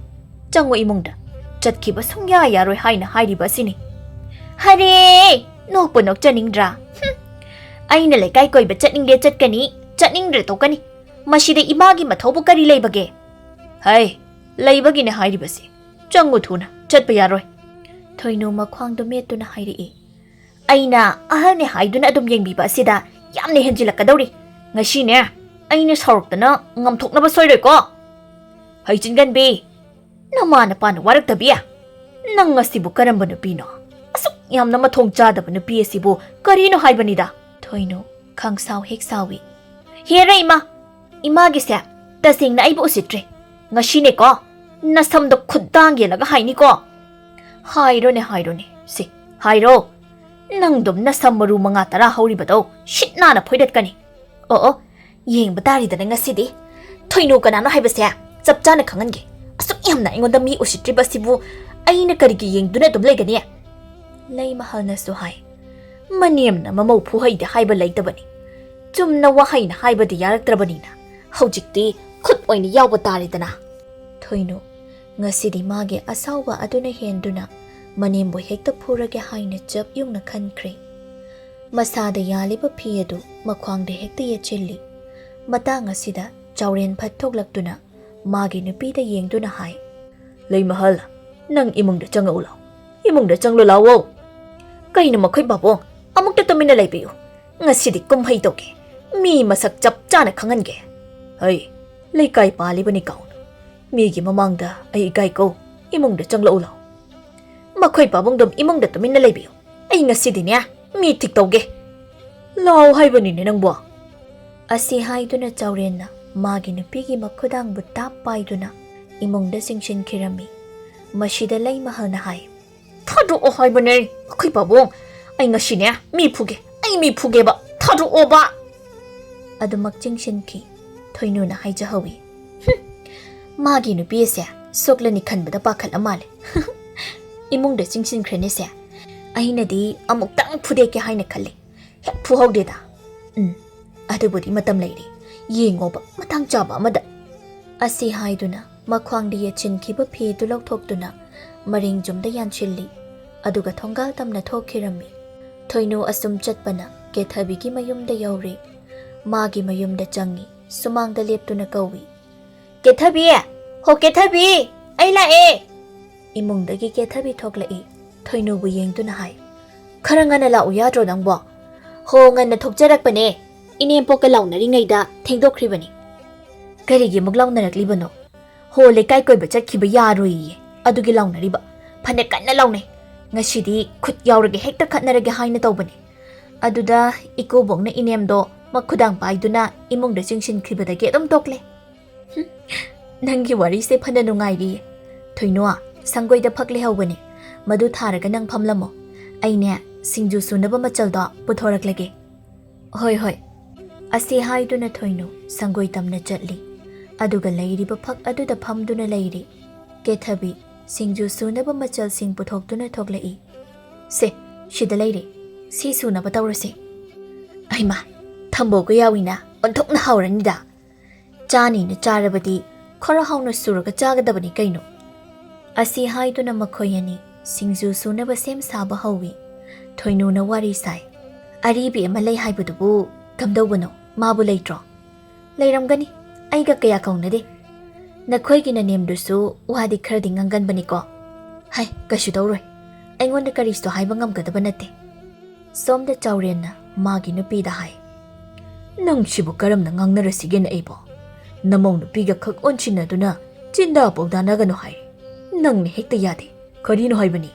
ꯆꯪꯉꯨ ꯏꯃꯨꯡꯗ꯫ ꯆꯠꯈꯤꯕ ꯁꯨꯡꯌꯥ ꯌꯥꯔꯣꯏ ꯍꯥꯏꯅ ꯍꯥꯏꯔꯤꯕ ꯑꯁꯤꯅꯤ꯫ ꯍꯔꯦ! ꯅꯣꯛꯄꯨ ꯅꯣꯛꯆꯅꯤꯡꯗ꯭ꯔꯥ? ꯍꯨꯝ! ꯑꯩꯅ ꯂꯩꯀꯥꯏ ꯀꯣꯏꯕ ꯆꯠꯅꯤꯡꯂꯦ ꯆꯠꯀꯅꯤ, ꯆꯠꯅꯤꯡꯗ꯭ꯔꯦ ꯇꯣꯛꯀꯅꯤ꯫ ꯃꯁꯤꯗ ꯏꯃꯥꯒꯤ ꯃꯊꯧꯕꯨ ꯀꯔꯤ ꯂꯩꯕꯒꯦ? ꯍꯩ, ꯂꯩꯕꯒꯤꯅꯦ ꯍꯥꯏꯔꯤꯕꯁꯤ꯫ ꯆꯪꯉꯨ ꯊꯨꯅ, ꯆꯠꯄ ꯌꯥꯔꯣꯏ꯫ ꯊꯣꯏꯅꯨ ꯃꯈ꯭ꯋꯥꯡꯗꯣ ꯃꯦꯠꯇꯨꯅ ꯍꯥꯏꯔꯛꯏ꯫ ꯑꯩꯅ ꯑꯍꯜꯅꯦ ꯍꯥꯏꯗꯨꯅ ꯑꯗꯨꯝ ꯌꯦꯡꯕꯤꯕ ꯑꯁꯤꯗ ꯌꯥꯝꯅ ꯍꯦꯟꯖꯤꯜꯂꯛꯀꯗꯧꯔꯤ꯫ ꯉꯁꯤꯅꯦ, ꯑꯩꯅ ꯁꯥꯎꯔꯛꯇꯅ ꯉꯝꯊꯣꯛꯅꯕ ꯁꯣꯏꯔꯣꯏꯀꯣ꯫ ꯍꯩꯆꯤꯟꯒꯟꯕꯤ, ꯅꯃꯥ ꯅꯄꯥꯅ ꯋꯥꯔꯛꯇꯕꯤ? ꯅꯪ ꯑꯁꯤꯕꯨ ꯀꯔꯝꯕ ꯅꯨꯄꯤꯅꯣ? ꯑꯁꯨꯛ ꯌꯥꯝꯅ ꯃꯊꯣꯡ ꯆꯥꯗꯕ ꯅꯨꯄꯤ ꯑꯁꯤꯕꯨ ꯀꯔꯤꯅꯣ ꯍꯥꯏꯕꯅꯤꯗ꯫ ꯊꯣꯏꯅꯨ ꯈꯪꯁꯥꯎ ꯍꯦꯛ ꯁꯥꯎꯏ꯫ ꯍꯦꯔ ꯏꯃꯥ, ꯏꯃꯥꯒꯤꯁꯦ ꯇꯁꯦꯡꯅ ꯑꯩꯕꯨ ꯎꯁꯤꯠꯇ꯭ꯔꯦ꯫ ꯉꯁꯤꯅꯦꯀꯣ, ꯅꯁꯝꯗꯣ ꯈꯨꯠꯗꯥꯡ ꯌꯦꯜꯂꯒ ꯍꯥꯏꯅꯤꯀꯣ꯫ ꯍꯥꯏꯔꯣꯅꯦ, ꯍꯥꯏꯔꯣꯅꯦ, ꯁꯤ, ꯍꯥꯏꯔꯣ꯫ ꯅꯪꯗꯨꯝ ꯅꯁꯝ ꯃꯔꯨ ꯃꯉꯥ ꯇꯔꯥ ꯍꯧꯔꯤꯕꯗꯣ ꯁꯤꯠ ꯅꯥꯟꯅ ꯐꯣꯏꯗꯠꯀꯅꯤ꯫ ꯑꯣ, ꯑꯣ, ꯌꯦꯡꯕ ꯇꯥꯔꯦꯗꯅ ꯉꯁꯤꯗꯤ꯫ ꯊꯣꯏꯅꯨ ꯀꯅꯥꯅꯣ ꯍꯥꯏꯕꯁꯦ ꯆꯞ ꯆꯥꯅ ꯈꯪꯍꯟꯒꯦ꯫ ꯑꯁꯨꯛ ꯌꯥꯝꯅ ꯑꯩꯉꯣꯟꯗ ꯃꯤ ꯎꯁꯤꯠꯇ꯭ꯔꯤꯕꯁꯤꯕꯨ ꯑꯩꯅ ꯀꯔꯤꯒꯤ ꯌꯦꯡꯗꯨꯅ ꯑꯗꯨꯝ ꯂꯩꯒꯅꯤ? ꯂꯩꯃꯍꯜꯅꯁꯨ ꯍꯥꯏ, ꯃꯅꯦꯝꯅ ꯃꯃꯧ ꯐꯨꯍꯩꯗꯦ ꯍꯥꯏꯕ ꯂꯩꯇꯕꯅꯤ꯫ ꯆꯨꯝꯅ ꯋꯥꯍꯩꯅ ꯍꯥꯏꯕꯗꯤ ꯌꯥꯔꯛꯇ꯭ꯔꯕꯅꯤꯅ ꯍꯧꯖꯤꯛꯇꯤ ꯈꯨꯠ ꯑꯣꯏꯅ ꯌꯥꯎꯕ ꯇꯥꯔꯦꯗꯅ꯫ ꯊꯣꯏꯅꯨ, ꯉꯁꯤꯗꯤ ꯃꯥꯒꯤ ꯑꯁꯥꯎꯕ ꯑꯗꯨꯅ ꯍꯦꯟꯗꯨꯅ ꯃꯅꯦꯝꯕꯨ ꯍꯦꯛꯇ ꯐꯨꯔꯒꯦ ꯍꯥꯏꯅ ꯆꯞ ꯌꯨꯡꯅ ꯈꯟꯈ꯭ꯔꯦ꯫ ꯃꯁꯥꯗ ꯌꯥꯜꯂꯤꯕ ꯐꯤ ꯑꯗꯨ ꯃꯈ꯭ꯋꯥꯡꯗ ꯍꯦꯛꯇ ꯌꯦꯠꯁꯤꯜꯂꯤ꯫ ꯃꯇꯥꯡ ꯑꯁꯤꯗ ꯆꯥꯎꯔꯦꯟ ꯐꯠ ꯊꯣꯛꯂꯛꯇꯨꯅ ꯃꯥꯒꯤ ꯅꯨꯄꯤꯗ ꯌꯦꯡꯗꯨꯅ ꯍꯥꯏ, ꯂꯩꯃꯍꯜ, ꯅꯪ ꯏꯃꯨꯡꯗ ꯆꯪꯂꯛꯎ ꯂꯥꯎ꯫ ꯏꯃꯨꯡꯗ ꯆꯪꯂꯨ ꯂꯥꯎꯑꯣ꯫ ꯀꯩꯅꯣ ꯃꯈꯣꯏ ꯄꯥꯕꯨꯡ? ꯑꯃꯨꯛꯇ ꯇꯨꯃꯤꯟꯅ ꯂꯩꯕꯤꯌꯨ꯫ ꯉꯁꯤꯗꯤ ꯀꯨꯝꯍꯩ ꯇꯧꯒꯦ꯫ ꯃꯤ ꯃꯁꯛ ꯆꯞ ꯆꯥꯅ ꯈꯪꯍꯟꯒꯦ꯫ ꯍꯩ, ꯂꯩꯀꯥꯏ ꯄꯥꯜꯂꯤꯕꯅꯤ ꯀꯥꯎꯅ꯫ ꯃꯤꯒꯤ ꯃꯃꯥꯡꯗ ꯑꯩ ꯏꯀꯥꯏꯀꯣ꯫ ꯏꯃꯨꯡꯗ ꯆꯪꯂꯛꯎ ꯂꯥꯎ꯫ ꯃꯈꯣꯏ ꯄꯥꯕꯨꯡꯗꯨꯝ ꯏꯃꯨꯡꯗ ꯇꯨꯃꯤꯟꯅ ꯂꯩꯕꯤꯌꯨ꯫ ꯑꯩ ꯉꯁꯤꯗꯤꯅꯦ ꯃꯤ ꯊꯤꯛ ꯇꯧꯒꯦ꯫ ꯂꯥꯎ ꯍꯥꯏꯕꯅꯤꯅꯦ ꯅꯪꯕꯣ꯫ ꯑꯁꯤ ꯍꯥꯏꯗꯨꯅ ꯆꯥꯎꯔꯦꯟꯅ ꯃꯥꯒꯤ ꯅꯨꯄꯤꯒꯤ ꯃꯈꯨꯗꯥꯡꯕꯨ ꯇꯥꯞ ꯄꯥꯏꯗꯨꯅ ꯏꯃꯨꯡꯗ ꯆꯤꯡꯁꯤꯟꯈꯤꯔꯝꯃꯤ꯫ ꯃꯁꯤꯗ ꯂꯩꯃꯍꯜꯅ ꯍꯥꯏ, ꯊꯥꯗꯣꯛꯑꯣ ꯍꯥꯏꯕꯅꯦ, ꯑꯩꯈꯣꯏ ꯄꯥꯕꯨꯡ꯫ ꯑꯩ ꯉꯁꯤꯅꯦ ꯃꯤ ꯐꯨꯒꯦ, ꯑꯩ ꯃꯤ ꯐꯨꯒꯦꯕ, ꯊꯥꯗꯣꯛꯑꯣꯕ꯫ ꯑꯗꯨꯃꯛ ꯆꯤꯡꯁꯤꯟꯈꯤ꯫ ꯊꯣꯏꯅꯨꯅ ꯍꯥꯏꯖꯍꯧꯏ, ꯍꯨꯝ, ꯃꯥꯒꯤ ꯅꯨꯄꯤ ꯑꯁꯦ ꯁꯣꯛꯂꯅꯤ ꯈꯟꯕꯗ ꯄꯥꯈꯠꯂ ꯃꯥꯜꯂꯦ꯫ ꯏꯃꯨꯡꯗ ꯆꯤꯡꯁꯤꯟꯈ꯭ꯔꯦꯅꯦ ꯁꯦ꯫ ꯑꯩꯅꯗꯤ ꯑꯃꯨꯛꯇꯪ ꯐꯨꯗꯦꯛꯀꯦ ꯍꯥꯏꯅ ꯈꯜꯂꯤ, ꯍꯦꯛ ꯐꯨꯍꯧꯗꯦꯗ꯫ ꯎꯝ, "ꯑꯗꯨꯕꯨꯗꯤ ꯃꯇꯝ ꯂꯩꯔꯤ, ꯌꯦꯡꯉꯣꯕ ꯃꯇꯥꯡ ꯆꯥꯕ ꯑꯃꯗ"꯫ ꯑꯁꯤ ꯍꯥꯏꯗꯨꯅ ꯃꯈ꯭ꯋꯥꯡꯗ ꯌꯦꯠꯁꯤꯟꯈꯤꯕ ꯐꯤꯗꯨ ꯂꯧꯊꯣꯛꯇꯨꯅ ꯃꯔꯦꯡ ꯌꯨꯝꯗ ꯌꯥꯟꯁꯤꯜꯂꯤ꯫ ꯑꯗꯨꯒ ꯊꯣꯡꯒꯥꯜ ꯇꯝꯅ ꯊꯣꯛꯈꯤꯔꯝꯃꯤ꯫ ꯊꯣꯏꯅꯨ ꯑꯁꯨꯝ ꯆꯠꯄꯅ ꯀꯦꯊꯕꯤꯒꯤ ꯃꯌꯨꯝꯗ ꯌꯧꯔꯦ꯫ ꯃꯥꯒꯤ ꯃꯌꯨꯝꯗ ꯆꯪꯉꯤ꯫ ꯁꯨꯃꯥꯡꯗ ꯂꯦꯞꯇꯨꯅ ꯀꯧꯏ, "ꯀꯦꯊꯕꯤ! ꯍꯣ ꯀꯦꯊꯕꯤ! ꯑꯩ ꯂꯥꯛꯑꯦ!" ꯏꯃꯨꯡꯗꯒꯤ ꯀꯦꯊꯕꯤ ꯊꯣꯛꯂꯛꯏ꯫ ꯊꯣꯏꯅꯨꯕꯨ ꯌꯦꯡꯗꯨꯅ ꯍꯥꯏ, "ꯈꯔ ꯉꯟꯅ ꯂꯥꯛꯎ ꯌꯥꯗ꯭ꯔꯣ ꯅꯪꯕꯣ?" "ꯍꯣ, ꯉꯟꯅ ꯊꯣꯛꯆꯔꯛꯄꯅꯦ꯫ ꯏꯅꯦꯝꯄꯣꯛꯀ ꯂꯥꯎꯅꯔꯤꯉꯩꯗ ꯊꯦꯡꯗꯣꯛꯈ꯭ꯔꯤꯕꯅꯤ"꯫ "ꯀꯔꯤꯒꯤ ꯑꯃꯨꯛ ꯂꯥꯎꯅꯔꯛꯂꯤꯕꯅꯣ?" "ꯍꯣ, ꯂꯩꯀꯥꯏ ꯀꯣꯏꯕ ꯆꯠꯈꯤꯕ ꯌꯥꯔꯣꯏꯌꯦ, ꯑꯗꯨꯒꯤ ꯂꯥꯎꯅꯔꯤꯕ꯫ ꯐꯅ ꯀꯟꯅ ꯂꯥꯎꯅꯩ꯫ ꯉꯁꯤꯗꯤ ꯈꯨꯠ ꯌꯥꯎꯔꯒꯦ, ꯍꯦꯛꯇ ꯈꯠꯅꯔꯒꯦ ꯍꯥꯏꯅ ꯇꯧꯕꯅꯦ꯫ ꯑꯗꯨꯗ ꯏꯀꯨꯕꯣꯛꯅ ꯏꯅꯦꯝꯗꯣ ꯃꯈꯨꯗꯥꯡ ꯄꯥꯏꯗꯨꯅ ꯏꯃꯨꯡꯗ ꯆꯤꯡꯁꯤꯟꯈꯤꯕꯗꯒꯤ ꯑꯗꯨꯝ ꯇꯣꯛꯂꯦ"꯫ ꯍꯨꯝ, ꯅꯪꯒꯤ ꯋꯥꯔꯤꯁꯦ ꯐꯅ ꯅꯨꯡꯉꯥꯏꯔꯤꯌꯦ꯫ ꯊꯣꯏꯅꯣ, ꯁꯪꯒꯣꯏꯗ ꯐꯛ ꯂꯩꯍꯧꯕꯅꯦ, ꯃꯗꯨ ꯊꯥꯔꯒ ꯅꯪ ꯐꯝꯂꯝꯃꯣ꯫ ꯑꯩꯅꯦ, ꯁꯤꯡꯖꯨ ꯁꯨꯅꯕ ꯃꯆꯜꯗꯣ ꯄꯨꯊꯣꯔꯛꯂꯒꯦ꯫ "ꯍꯣꯏ, ꯍꯣꯏ"꯫ ꯑꯁꯤ ꯍꯥꯏꯗꯨꯅ ꯊꯣꯏꯅꯨ ꯁꯪꯒꯣꯏ ꯇꯝꯅ ꯆꯠꯂꯤ꯫ ꯑꯗꯨꯒ ꯂꯩꯔꯤꯕ ꯐꯛ ꯑꯗꯨꯗ ꯐꯝꯗꯨꯅ ꯂꯩꯔꯤ꯫ ꯀꯦꯊꯕꯤ ꯁꯤꯡꯖꯨ ꯁꯨꯅꯕ ꯃꯆꯜꯁꯤꯡ ꯄꯨꯊꯣꯛꯇꯨꯅ ꯊꯣꯛꯂꯛꯏ꯫ "ꯁꯦ, ꯁꯤꯗ ꯂꯩꯔꯦ꯫ ꯁꯤ ꯁꯨꯅꯕ ꯇꯧꯔꯁꯦ"꯫ "ꯑꯩꯃ, ꯊꯝꯕꯧꯒ ꯌꯥꯎꯏꯅ ꯑꯣꯟꯊꯣꯛꯅ ꯍꯥꯎꯔꯅꯤꯗ"꯫ "ꯆꯥꯅꯤꯅ ꯆꯥꯔꯕꯗꯤ ꯈꯔ ꯍꯥꯎꯅ ꯁꯨꯔꯒ ꯆꯥꯒꯗꯕꯅꯤ ꯀꯩꯅꯣ"꯫ ꯑꯁꯤ ꯍꯥꯏꯗꯨꯅ ꯃꯈꯣꯏ ꯑꯅꯤ ꯁꯤꯡꯖꯨ ꯁꯨꯅꯕ ꯁꯦꯝ ꯁꯥꯕ ꯍꯧꯏ꯫ ꯊꯣꯏꯅꯨꯅ ꯋꯥꯔꯤ ꯁꯥꯏ꯫ "ꯑꯔꯤꯕꯤ ꯑꯃ ꯂꯩ ꯍꯥꯏꯕꯗꯨꯕꯨ ꯀꯝꯗꯧꯕꯅꯣ? ꯃꯥꯕꯨ ꯂꯩꯇ꯭ꯔꯣ?" "ꯂꯩꯔꯝꯒꯅꯤ꯫ ꯑꯩꯒ ꯀꯌꯥ ꯀꯧꯅꯗꯦ꯫ ꯅꯈꯣꯏꯒꯤ ꯅꯅꯦꯝꯗꯨꯁꯨ ꯋꯥꯗꯤ ꯈꯔꯗꯤ ꯉꯥꯡꯒꯟꯕꯅꯤꯀꯣ"꯫ "ꯍꯥꯏ, ꯀꯩꯁꯨ ꯇꯧꯔꯣꯏ꯫ ꯑꯩꯉꯣꯟꯗ ꯀꯔꯤꯁꯨ ꯍꯥꯏꯕ ꯉꯝꯒꯗꯕ ꯅꯠꯇꯦ"꯫ ꯁꯣꯝꯗ ꯆꯥꯎꯔꯦꯟꯅ ꯃꯥꯒꯤ ꯅꯨꯄꯤꯗ ꯍꯥꯏ, "ꯅꯪꯁꯤꯕꯨ ꯀꯔꯝꯅ ꯉꯥꯡꯅꯔꯁꯤꯒꯦꯅꯦ ꯑꯩꯕꯣ? ꯅꯃꯧ ꯅꯨꯄꯤꯒ ꯈꯛ ꯑꯣꯟꯁꯤꯟꯅꯗꯨꯅ ꯆꯤꯟꯗꯥ ꯄꯥꯎꯗꯥꯅꯒꯅꯨ ꯍꯥꯏ꯫ ꯅꯪꯅ ꯍꯦꯛꯇ ꯌꯥꯗꯦ꯫ ꯀꯔꯤꯅꯣ ꯍꯥꯏꯕꯅꯤ?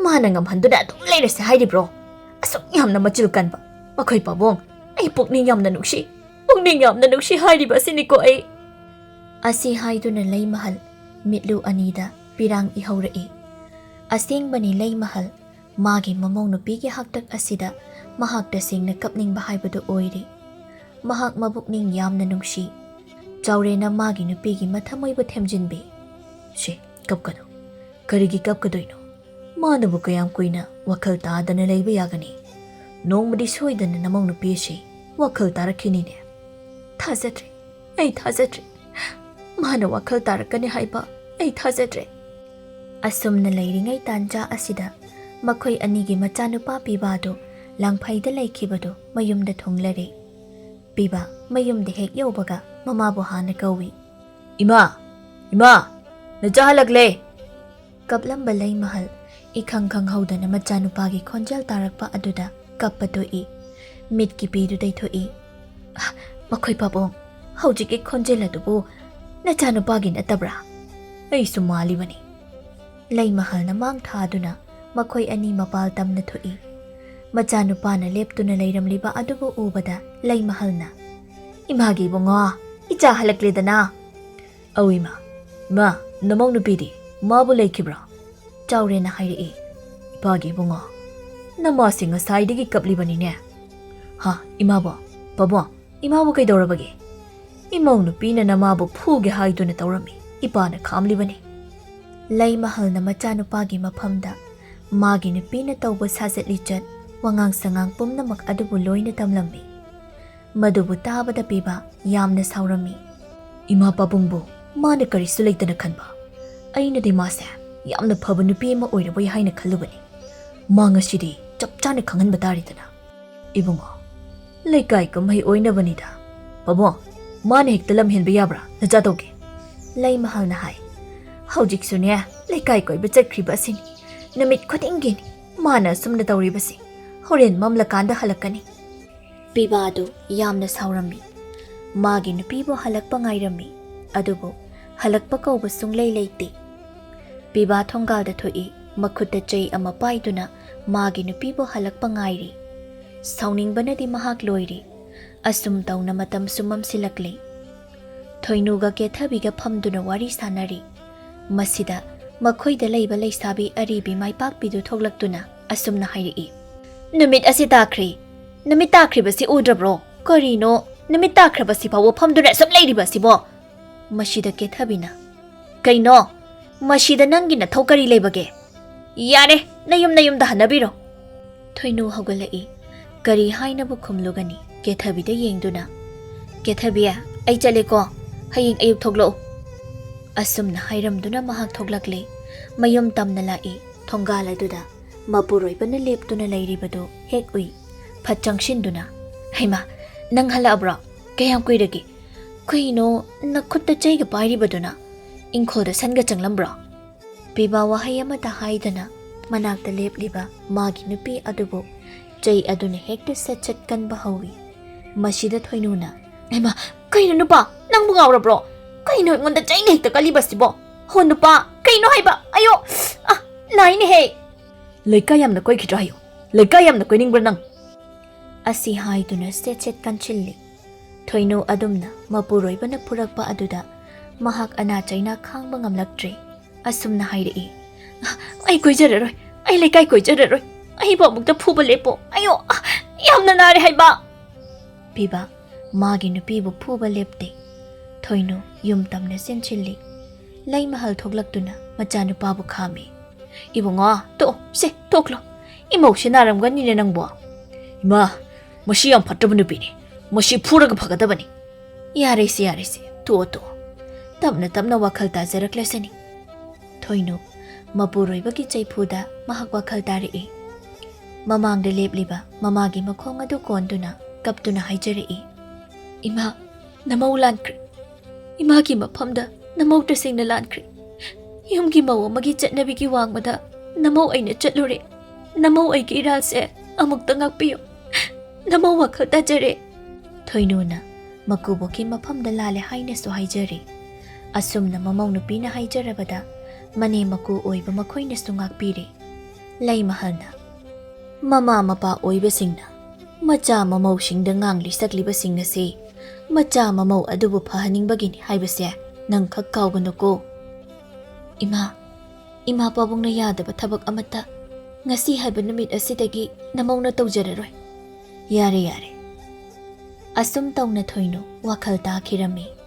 ꯃꯥꯅ ꯉꯝꯍꯟꯗꯨꯅ ꯑꯗꯨꯝ ꯂꯩꯔꯁꯦ ꯍꯥꯏꯔꯤꯕ꯭ꯔꯣ? ꯑꯁꯨꯛ ꯌꯥꯝꯅ ꯃꯆꯤꯜ ꯀꯟꯕ ꯃꯈꯣꯏ ꯄꯥꯕꯨꯡ, ꯑꯩ ꯄꯨꯛꯅꯤꯡ ꯌꯥꯝꯅ ꯅꯨꯡꯁꯤ, ꯄꯨꯛꯅꯤꯡ ꯌꯥꯝꯅ ꯅꯨꯡꯁꯤ ꯍꯥꯏꯔꯤꯕ ꯑꯁꯤꯅꯤꯀꯣ ꯑꯩ"꯫ ꯑꯁꯤ ꯍꯥꯏꯗꯨꯅ ꯂꯩꯃꯍꯜ ꯃꯤꯠꯂꯨ ꯑꯅꯤꯗ ꯄꯤꯔꯥꯡ ꯏꯍꯧꯔꯛꯏ꯫ ꯑꯁꯦꯡꯕꯅꯤ, ꯂꯩꯃꯍꯜ ꯃꯥꯒꯤ ꯃꯃꯧ ꯅꯨꯄꯤꯒꯤ ꯍꯥꯛꯇꯛ ꯑꯁꯤꯗ ꯃꯍꯥꯛ ꯇꯁꯦꯡꯅ ꯀꯞꯅꯤꯡꯕ ꯍꯥꯏꯕꯗꯨ ꯑꯣꯏꯔꯤ꯫ ꯃꯍꯥꯛ ꯃꯕꯨꯛꯅꯤꯡ ꯌꯥꯝꯅ ꯅꯨꯡꯁꯤ꯫ ꯆꯥꯎꯔꯦꯟꯅ ꯃꯥꯒꯤ ꯅꯨꯄꯤꯒꯤ ꯃꯊꯃꯣꯏꯕꯨ ꯊꯦꯝꯖꯤꯟꯕꯤ꯫ "ꯁꯦ, ꯀꯞꯀꯅꯨ꯫ ꯀꯔꯤꯒꯤ ꯀꯞꯀꯗꯣꯏꯅꯣ? ꯃꯥꯅꯕꯨ ꯀꯌꯥꯝ ꯀꯨꯏꯅ ꯋꯥꯈꯜ ꯇꯥꯗꯅ ꯂꯩꯕ ꯌꯥꯒꯅꯤ? ꯅꯣꯡꯃꯗꯤ ꯁꯣꯏꯗꯅ ꯅꯃꯧ ꯅꯨꯄꯤ ꯑꯁꯤ ꯋꯥꯈꯜ ꯇꯥꯔꯛꯈꯤꯅꯤꯅꯦ꯫ ꯊꯥꯖꯗ꯭ꯔꯦ, ꯑꯩ ꯊꯥꯖꯗ꯭ꯔꯦ꯫ ꯃꯥꯅ ꯋꯥꯈꯜ ꯇꯥꯔꯛꯀꯅꯤ ꯍꯥꯏꯕ ꯑꯩ ꯊꯥꯖꯗ꯭ꯔꯦ꯫ ꯑꯁꯨꯝꯅ ꯂꯩꯔꯤꯉꯩ ꯇꯥꯟꯖꯥ ꯑꯁꯤꯗ ꯃꯈꯣꯏ ꯑꯅꯤꯒꯤ ꯃꯆꯥꯅꯨꯄꯥ ꯄꯤꯕꯥꯗꯨ ꯂꯥꯡꯐꯩꯗ ꯂꯩꯈꯤꯕꯗꯨ ꯃꯌꯨꯝꯗ ꯊꯨꯡꯂꯔꯦ꯫ ꯄꯤꯕꯥ ꯃꯌꯨꯝꯗ ꯍꯦꯛ ꯌꯧꯕꯒ ꯃꯃꯥꯕꯨ ꯍꯥꯟꯅ ꯀꯧꯏ꯫ "ꯏꯃꯥ! ꯏꯃꯥ! ꯅꯆꯥ ꯍꯜꯂꯛꯂꯦ!" ꯀꯞꯂꯝꯕ ꯂꯩꯃꯍꯜ ꯏꯈꯪ ꯈꯪꯍꯧꯗꯅ ꯃꯆꯥꯅꯨꯄꯥꯒꯤ ꯈꯣꯟꯖꯦꯜ ꯇꯥꯔꯛꯄ ꯑꯗꯨꯗ ꯀꯞꯄ ꯇꯣꯛꯏ꯫ ꯃꯤꯠꯀꯤ ꯄꯤꯗꯨ ꯇꯩꯊꯣꯛꯏ꯫ "ꯑ, ꯃꯈꯣꯏ ꯄꯥꯕꯨꯡ, ꯍꯧꯖꯤꯛꯀꯤ ꯈꯣꯟꯖꯦꯜ ꯑꯗꯨꯕꯨ ꯅꯆꯥꯅꯨꯄꯥꯒꯤ ꯅꯠꯇꯕ꯭ꯔꯥ? ꯑꯩꯁꯨ ꯃꯥꯜꯂꯤꯕꯅꯤ꯫" ꯂꯩꯃꯍꯜꯅ ꯃꯥꯡ ꯊꯥꯗꯨꯅ ꯃꯈꯣꯏ ꯑꯅꯤ ꯃꯄꯥꯜ ꯇꯝꯅ ꯊꯣꯛꯏ꯫ ꯃꯆꯥꯅꯨꯄꯥꯅ ꯂꯦꯞꯇꯨꯅ ꯂꯩꯔꯝꯂꯤꯕ ꯑꯗꯨꯕꯨ ꯎꯕꯗ ꯂꯩꯃꯍꯜꯅ, "ꯏꯃꯥꯒꯤ ꯏꯕꯨꯡꯉꯣ, ꯏꯆꯥ ꯍꯜꯂꯛꯂꯦꯗꯅ?" "ꯑꯧ ꯏꯃꯥ꯫ ꯏꯃꯥ, ꯅꯃꯧ ꯅꯨꯄꯤꯗꯤ? ꯃꯥꯕꯨ ꯂꯩꯈꯤꯕ꯭ꯔꯥ?" ꯆꯥꯎꯔꯦꯟꯅ ꯍꯥꯏꯔꯛꯏ꯫ "ꯏꯄꯥꯒꯤ ꯏꯕꯨꯡꯉꯣ, ꯅꯃꯥꯁꯤ ꯉꯁꯥꯏꯗꯒꯤ ꯀꯞꯂꯤꯕꯅꯤꯅꯦ꯫" "ꯍꯥ, ꯏꯃꯥꯕꯣ, ꯄꯥꯕꯨꯡ, ꯏꯃꯥꯕꯨ ꯀꯩꯗꯧꯔꯕꯒꯦ?" "ꯏꯃꯧ ꯅꯨꯄꯤꯅ ꯅꯃꯥꯕꯨ ꯐꯨꯒꯦ ꯍꯥꯏꯗꯨꯅ ꯇꯧꯔꯝꯃꯤ, ꯏꯄꯥꯅ ꯈꯥꯝꯂꯤꯕꯅꯤ꯫" ꯂꯩꯃꯍꯜꯅ ꯃꯆꯥꯅꯨꯄꯥꯒꯤ ꯃꯐꯝꯗ ꯃꯥꯒꯤ ꯅꯨꯄꯤꯅ ꯇꯧꯕ ꯁꯥꯖꯠ ꯂꯤꯆꯠ, ꯋꯥꯉꯥꯡ ꯁꯉꯥꯡ ꯄꯨꯝꯅꯃꯛ ꯑꯗꯨꯕꯨ ꯂꯣꯏꯅ ꯇꯝꯂꯝꯃꯤ꯫ ꯃꯗꯨꯕꯨ ꯇꯥꯕꯗ ꯄꯤꯕꯥ ꯌꯥꯝꯅ ꯁꯥꯎꯔꯝꯃꯤ꯫ "ꯏꯃꯥ ꯄꯥꯕꯨꯡꯕꯨ ꯃꯥꯅ ꯀꯔꯤꯁꯨ ꯂꯩꯇꯅ ꯈꯟꯕ? ꯑꯩꯅꯗꯤ ꯃꯥꯁꯦ ꯌꯥꯝꯅ ꯐꯕ ꯅꯨꯄꯤ ꯑꯃ ꯑꯣꯏꯔꯕꯣꯏ ꯍꯥꯏꯅ ꯈꯜꯂꯨꯕꯅꯤ꯫ ꯃꯥ ꯉꯁꯤꯗꯤ ꯆꯞ ꯆꯥꯅ ꯈꯪꯍꯟꯕ ꯇꯥꯔꯦꯗꯅ꯫" "ꯏꯕꯨꯡꯉꯣ, ꯂꯩꯀꯥꯏ ꯀꯨꯝꯍꯩ ꯑꯣꯏꯅꯕꯅꯤꯗ꯫ ꯄꯥꯕꯨꯡ, ꯃꯥꯅ ꯍꯦꯛꯇ ꯂꯝ ꯍꯦꯟꯕ ꯌꯥꯕ꯭ꯔꯥ? ꯅꯆꯥ ꯇꯧꯒꯦ꯫" ꯂꯩꯃꯍꯜꯅ ꯍꯥꯏ꯫ "ꯍꯧꯖꯤꯛꯁꯨꯅꯦ, ꯂꯩꯀꯥꯏ ꯀꯣꯏꯕ ꯆꯠꯈ꯭ꯔꯤꯕ ꯑꯁꯤꯅꯤ꯫ ꯅꯨꯃꯤꯠ ꯈꯨꯗꯤꯡꯒꯤꯅꯤ ꯃꯥꯅ ꯑꯁꯨꯝꯅ ꯇꯧꯔꯤꯕꯁꯤ꯫ ꯍꯣꯔꯦꯟ ꯃꯝꯂꯀꯥꯟꯗ ꯍꯜꯂꯛꯀꯅꯤ꯫" ꯄꯤꯕꯥꯗꯨ ꯌꯥꯝꯅ ꯁꯥꯎꯔꯝꯃꯤ꯫ ꯃꯥꯒꯤ ꯅꯨꯄꯤꯕꯨ ꯍꯜꯂꯛꯄ ꯉꯥꯏꯔꯝꯃꯤ꯫ ꯑꯗꯨꯕꯨ ꯍꯜꯂꯛꯄ ꯀꯧꯕ ꯁꯨꯡꯂꯩ ꯂꯩꯇꯦ꯫ ꯄꯤꯕꯥ ꯊꯣꯡꯒꯥꯜꯗ ꯊꯣꯛꯏ, ꯃꯈꯨꯠꯇ ꯆꯩ ꯑꯃ ꯄꯥꯏꯗꯨꯅ ꯃꯥꯒꯤ ꯅꯨꯄꯤꯕꯨ ꯍꯜꯂꯛꯄ ꯉꯥꯏꯔꯤ꯫ ꯁꯥꯎꯅꯤꯡꯕꯅꯗꯤ ꯃꯍꯥꯛ ꯂꯣꯏꯔꯦ꯫ ꯑꯁꯨꯝ ꯇꯧꯅ ꯃꯇꯝꯁꯨ ꯃꯝꯁꯤꯜꯂꯛꯂꯦ꯫ ꯊꯣꯏꯅꯨꯒ ꯀꯦꯊꯕꯤꯒ ꯐꯝꯗꯨꯅ ꯋꯥꯔꯤ ꯁꯥꯟꯅꯔꯤ꯫ ꯃꯁꯤꯗ ꯃꯈꯣꯏꯗ ꯂꯩꯕ ꯂꯩꯁꯥꯕꯤ ꯑꯔꯤꯕꯤ ꯃꯥꯏꯄꯥꯛꯄꯤꯗꯨ ꯊꯣꯛꯂꯛꯇꯨꯅ ꯑꯁꯨꯝꯅ ꯍꯥꯏꯔꯛꯏ, "ꯅꯨꯃꯤꯠ ꯑꯁꯤ ꯇꯥꯈ꯭ꯔꯦ꯫ ꯅꯨꯃꯤꯠ ꯇꯥꯈ꯭ꯔꯤꯕꯁꯤ ꯎꯗ꯭ꯔꯕ꯭ꯔꯣ? ꯀꯔꯤꯅꯣ ꯅꯨꯃꯤꯠ ꯇꯥꯈ꯭ꯔꯕꯁꯤ ꯐꯥꯎꯕ ꯐꯝꯗꯨꯅ ꯑꯁꯨꯝ ꯂꯩꯔꯤꯕꯁꯤꯕꯣ?" ꯃꯁꯤꯗ ꯀꯦꯊꯕꯤꯅ, "ꯀꯩꯅꯣ? ꯃꯁꯤꯗ ꯅꯪꯒꯤ ꯅꯊꯧ ꯀꯔꯤ ꯂꯩꯕꯒꯦ? ꯌꯥꯔꯦ, ꯅꯌꯨꯝ ꯅꯌꯨꯝꯗ ꯍꯟꯅꯕꯤꯔꯣ꯫" ꯊꯣꯏꯅꯨ ꯍꯧꯒꯠꯂꯛꯏ꯫ ꯀꯔꯤ ꯍꯥꯏꯅꯕꯨ ꯈꯨꯝꯂꯨꯒꯅꯤ? ꯀꯦꯊꯕꯤꯗ ꯌꯦꯡꯗꯨꯅ, "ꯀꯦꯊꯕꯤ, ꯑꯩ ꯆꯠꯂꯦꯀꯣ, ꯍꯌꯦꯡ ꯑꯌꯨꯛ ꯊꯣꯛꯂꯛꯎ"꯫ ꯑꯁꯨꯝꯅ ꯍꯥꯏꯔꯝꯗꯨꯅ ꯃꯍꯥꯛ ꯊꯣꯛꯂꯛꯂꯦ꯫ ꯃꯌꯨꯝ ꯇꯝꯅ ꯂꯥꯛꯏ꯫ ꯊꯣꯡꯒꯥꯜ ꯑꯗꯨꯗ ꯃꯄꯨꯔꯣꯏꯕꯅ ꯂꯦꯞꯇꯨꯅ ꯂꯩꯔꯤꯕꯗꯨ ꯍꯦꯛ ꯎꯏ꯫ ꯐꯠ ꯆꯪꯁꯤꯟꯗꯨꯅ, "ꯍꯩꯃꯥ, ꯅꯪ ꯍꯜꯂꯛꯑꯕ꯭ꯔꯣ? ꯀꯌꯥꯝ ꯀꯨꯏꯔꯒꯦ? ꯀꯩꯅꯣ ꯅꯈꯨꯠꯇ ꯆꯩꯒ ꯄꯥꯏꯔꯤꯕꯗꯨꯅ? ꯏꯪꯈꯣꯜꯗ ꯁꯟꯒ ꯆꯪꯂꯝꯕ꯭ꯔꯣ?" ꯄꯤꯕꯥ ꯋꯥꯍꯩ ꯑꯃꯠꯇ ꯍꯥꯏꯗꯅ ꯃꯅꯥꯛꯇ ꯂꯦꯞꯂꯤꯕ ꯃꯥꯒꯤ ꯅꯨꯄꯤ ꯑꯗꯨꯕꯨ ꯆꯩ ꯑꯗꯨꯅ ꯍꯦꯛꯇ ꯁꯠ ꯁꯠ ꯀꯟꯕ ꯍꯧꯏ꯫ ꯃꯁꯤꯗ ꯊꯣꯏꯅꯨꯅ, "ꯍꯩꯃꯥ, ꯀꯩꯅꯣ ꯅꯨꯄꯥ? ꯅꯪꯕꯨ ꯉꯥꯎꯔꯕ꯭ꯔꯣ? ꯀꯩꯅꯣ ꯑꯩꯉꯣꯟꯗ ꯆꯩꯅ ꯍꯦꯛꯇ ꯀꯜꯂꯤꯕꯁꯤꯕꯣ? ꯍꯣ ꯅꯨꯄꯥ, ꯀꯩꯅꯣ ꯍꯥꯏꯕ? ꯑꯌꯣ! ꯑ, ꯅꯥꯏꯅꯦꯍꯦ!" "ꯂꯩꯀꯥꯏ ꯌꯥꯝꯅ ꯀꯣꯏꯈꯤꯗ꯭ꯔꯥ ꯍꯥꯏꯌꯣ? ꯂꯩꯀꯥꯏ ꯌꯥꯝꯅ ꯀꯣꯏꯅꯤꯡꯕ꯭ꯔꯥ ꯅꯪ?" ꯑꯁꯤ ꯍꯥꯏꯗꯨꯅ ꯁꯦꯠ ꯁꯦꯠ ꯀꯟꯁꯤꯜꯂꯤ꯫ ꯊꯣꯏꯅꯨ ꯑꯗꯨꯝꯅ ꯃꯄꯨꯔꯣꯏꯕꯅ ꯐꯨꯔꯛꯄ ꯑꯗꯨꯗ ꯃꯍꯥꯛ ꯑꯅꯥ ꯆꯩꯅꯥ ꯈꯥꯡꯕ ꯉꯝꯂꯛꯇ꯭ꯔꯦ꯫ ꯑꯁꯨꯝꯅ ꯍꯥꯏꯔꯛꯏ, "ꯑꯩ ꯀꯣꯏꯖꯔꯔꯣꯏ, ꯑꯩ ꯂꯩꯀꯥꯏ ꯀꯣꯏꯖꯔꯔꯣꯏ, ꯑꯩꯕꯨ ꯑꯃꯨꯛꯇ ꯐꯨꯕ ꯂꯦꯞꯄꯣ, ꯑꯌꯣ, ꯑ, ꯌꯥꯝꯅ ꯅꯥꯔꯦ ꯍꯥꯏꯕ!" ꯄꯤꯕ ꯃꯥꯒꯤ ꯅꯨꯄꯤꯕꯨ ꯐꯨꯕ ꯂꯦꯞꯇꯦ꯫ ꯊꯣꯏꯅꯨ ꯌꯨꯝ ꯇꯝꯅ ꯆꯦꯟꯁꯤꯜꯂꯤ꯫ ꯂꯩꯃꯍꯜ ꯊꯣꯛꯂꯛꯇꯨꯅ ꯃꯆꯥꯅꯨꯄꯥꯕꯨ ꯈꯥꯝꯃꯤ꯫ "ꯏꯕꯨꯡꯉꯣ, ꯇꯣꯛꯑꯣ, ꯁꯦ, ꯇꯣꯛꯂꯣ꯫ ꯏꯃꯧꯁꯦ ꯅꯥꯔꯝꯒꯅꯤꯅꯦ ꯅꯪꯕꯣ꯫" "ꯏꯃꯥ, ꯃꯁꯤ ꯌꯥꯝ ꯐꯠꯇꯕ ꯅꯨꯄꯤꯅꯤ꯫ ꯃꯁꯤ ꯐꯨꯔꯒ ꯐꯒꯗꯕꯅꯤ꯫" "ꯌꯥꯔꯦꯁꯦ, ꯌꯥꯔꯦꯁꯦ, ꯇꯣꯛꯑꯣ, ꯇꯣꯛꯑꯣ꯫ ꯇꯞꯅ ꯇꯞꯅ ꯋꯥꯈꯜ ꯇꯥꯖꯔꯛꯂꯁꯅꯤ꯫" ꯊꯣꯏꯅꯨ ꯃꯄꯨꯔꯣꯏꯕꯒꯤ ꯆꯩꯐꯨꯗ ꯃꯍꯥꯛ ꯋꯥꯈꯜ ꯇꯥꯔꯛꯏ꯫ ꯃꯃꯥꯡꯗ ꯂꯦꯞꯂꯤꯕ ꯃꯃꯥꯒꯤ ꯃꯈꯣꯡ ꯑꯗꯨ ꯀꯣꯟꯗꯨꯅ ꯀꯞꯇꯨꯅ ꯍꯥꯏꯖꯔꯛꯏ, "ꯏꯃꯥ, ꯅꯃꯧ ꯂꯥꯟꯈ꯭ꯔꯦ꯫ ꯏꯃꯥꯒꯤ ꯃꯐꯝꯗ ꯅꯃꯧ ꯇꯁꯦꯡꯅ ꯂꯥꯟꯈ꯭ꯔꯦ꯫ ꯌꯨꯝꯒꯤ ꯃꯧ ꯑꯃꯒꯤ ꯆꯠꯅꯕꯤꯒꯤ ꯋꯥꯡꯃꯗ ꯅꯃꯧ ꯑꯩꯅ ꯆꯠꯂꯨꯔꯦ꯫ ꯅꯃꯧ ꯑꯩꯒꯤ ꯏꯔꯥꯜꯁꯦ ꯑꯃꯨꯛꯇ ꯉꯥꯛꯄꯤꯌꯨ꯫ ꯅꯃꯧ ꯋꯥꯈꯜ ꯇꯥꯖꯔꯦ꯫" ꯊꯣꯏꯅꯨꯅ ꯃꯀꯨꯕꯣꯛꯀꯤ ꯃꯐꯝꯗ ꯂꯥꯜꯂꯦ ꯍꯥꯏꯅꯁꯨ ꯍꯥꯏꯖꯔꯤ꯫ ꯑꯁꯨꯝꯅ ꯃꯃꯧ ꯅꯨꯄꯤꯅ ꯍꯥꯏꯖꯔꯕꯗ ꯃꯅꯦꯝ ꯃꯀꯨ ꯑꯣꯏꯕ ꯃꯈꯣꯏꯅꯁꯨ ꯉꯥꯛꯄꯤꯔꯦ꯫ ꯂꯩꯃꯍꯜꯅ, "ꯃꯃꯥ ꯃꯄꯥ ꯑꯣꯏꯕꯁꯤꯡꯅ ꯃꯆꯥ ꯃꯃꯧꯁꯤꯡꯗ ꯉꯥꯡꯂꯤ ꯁꯛꯂꯤꯕꯁꯤꯡ ꯑꯁꯤ ꯃꯆꯥ ꯃꯃꯧ ꯑꯗꯨꯕꯨ ꯐꯍꯟꯅꯤꯡꯕꯒꯤꯅꯤ ꯍꯥꯏꯕꯁꯦ ꯅꯪ ꯈꯛ ꯀꯥꯎꯒꯅꯨꯀꯣ꯫" "ꯏꯃꯥ, ꯏꯃꯥ ꯄꯥꯕꯨꯡꯅ ꯌꯥꯗꯕ ꯊꯕꯛ ꯑꯃꯠꯇ ꯉꯁꯤ ꯍꯥꯏꯕ ꯅꯨꯃꯤꯠ ꯑꯁꯤꯗꯒꯤ ꯅꯃꯧꯅ ꯇꯧꯖꯔꯔꯣꯏ꯫ ꯌꯥꯔꯦ, ꯌꯥꯔꯦ꯫" ꯑꯁꯨꯝ ꯇꯧꯅ ꯊꯣꯏꯅꯨ ꯋꯥꯈꯜ ꯇꯥꯈꯤꯔꯝꯃꯤ꯫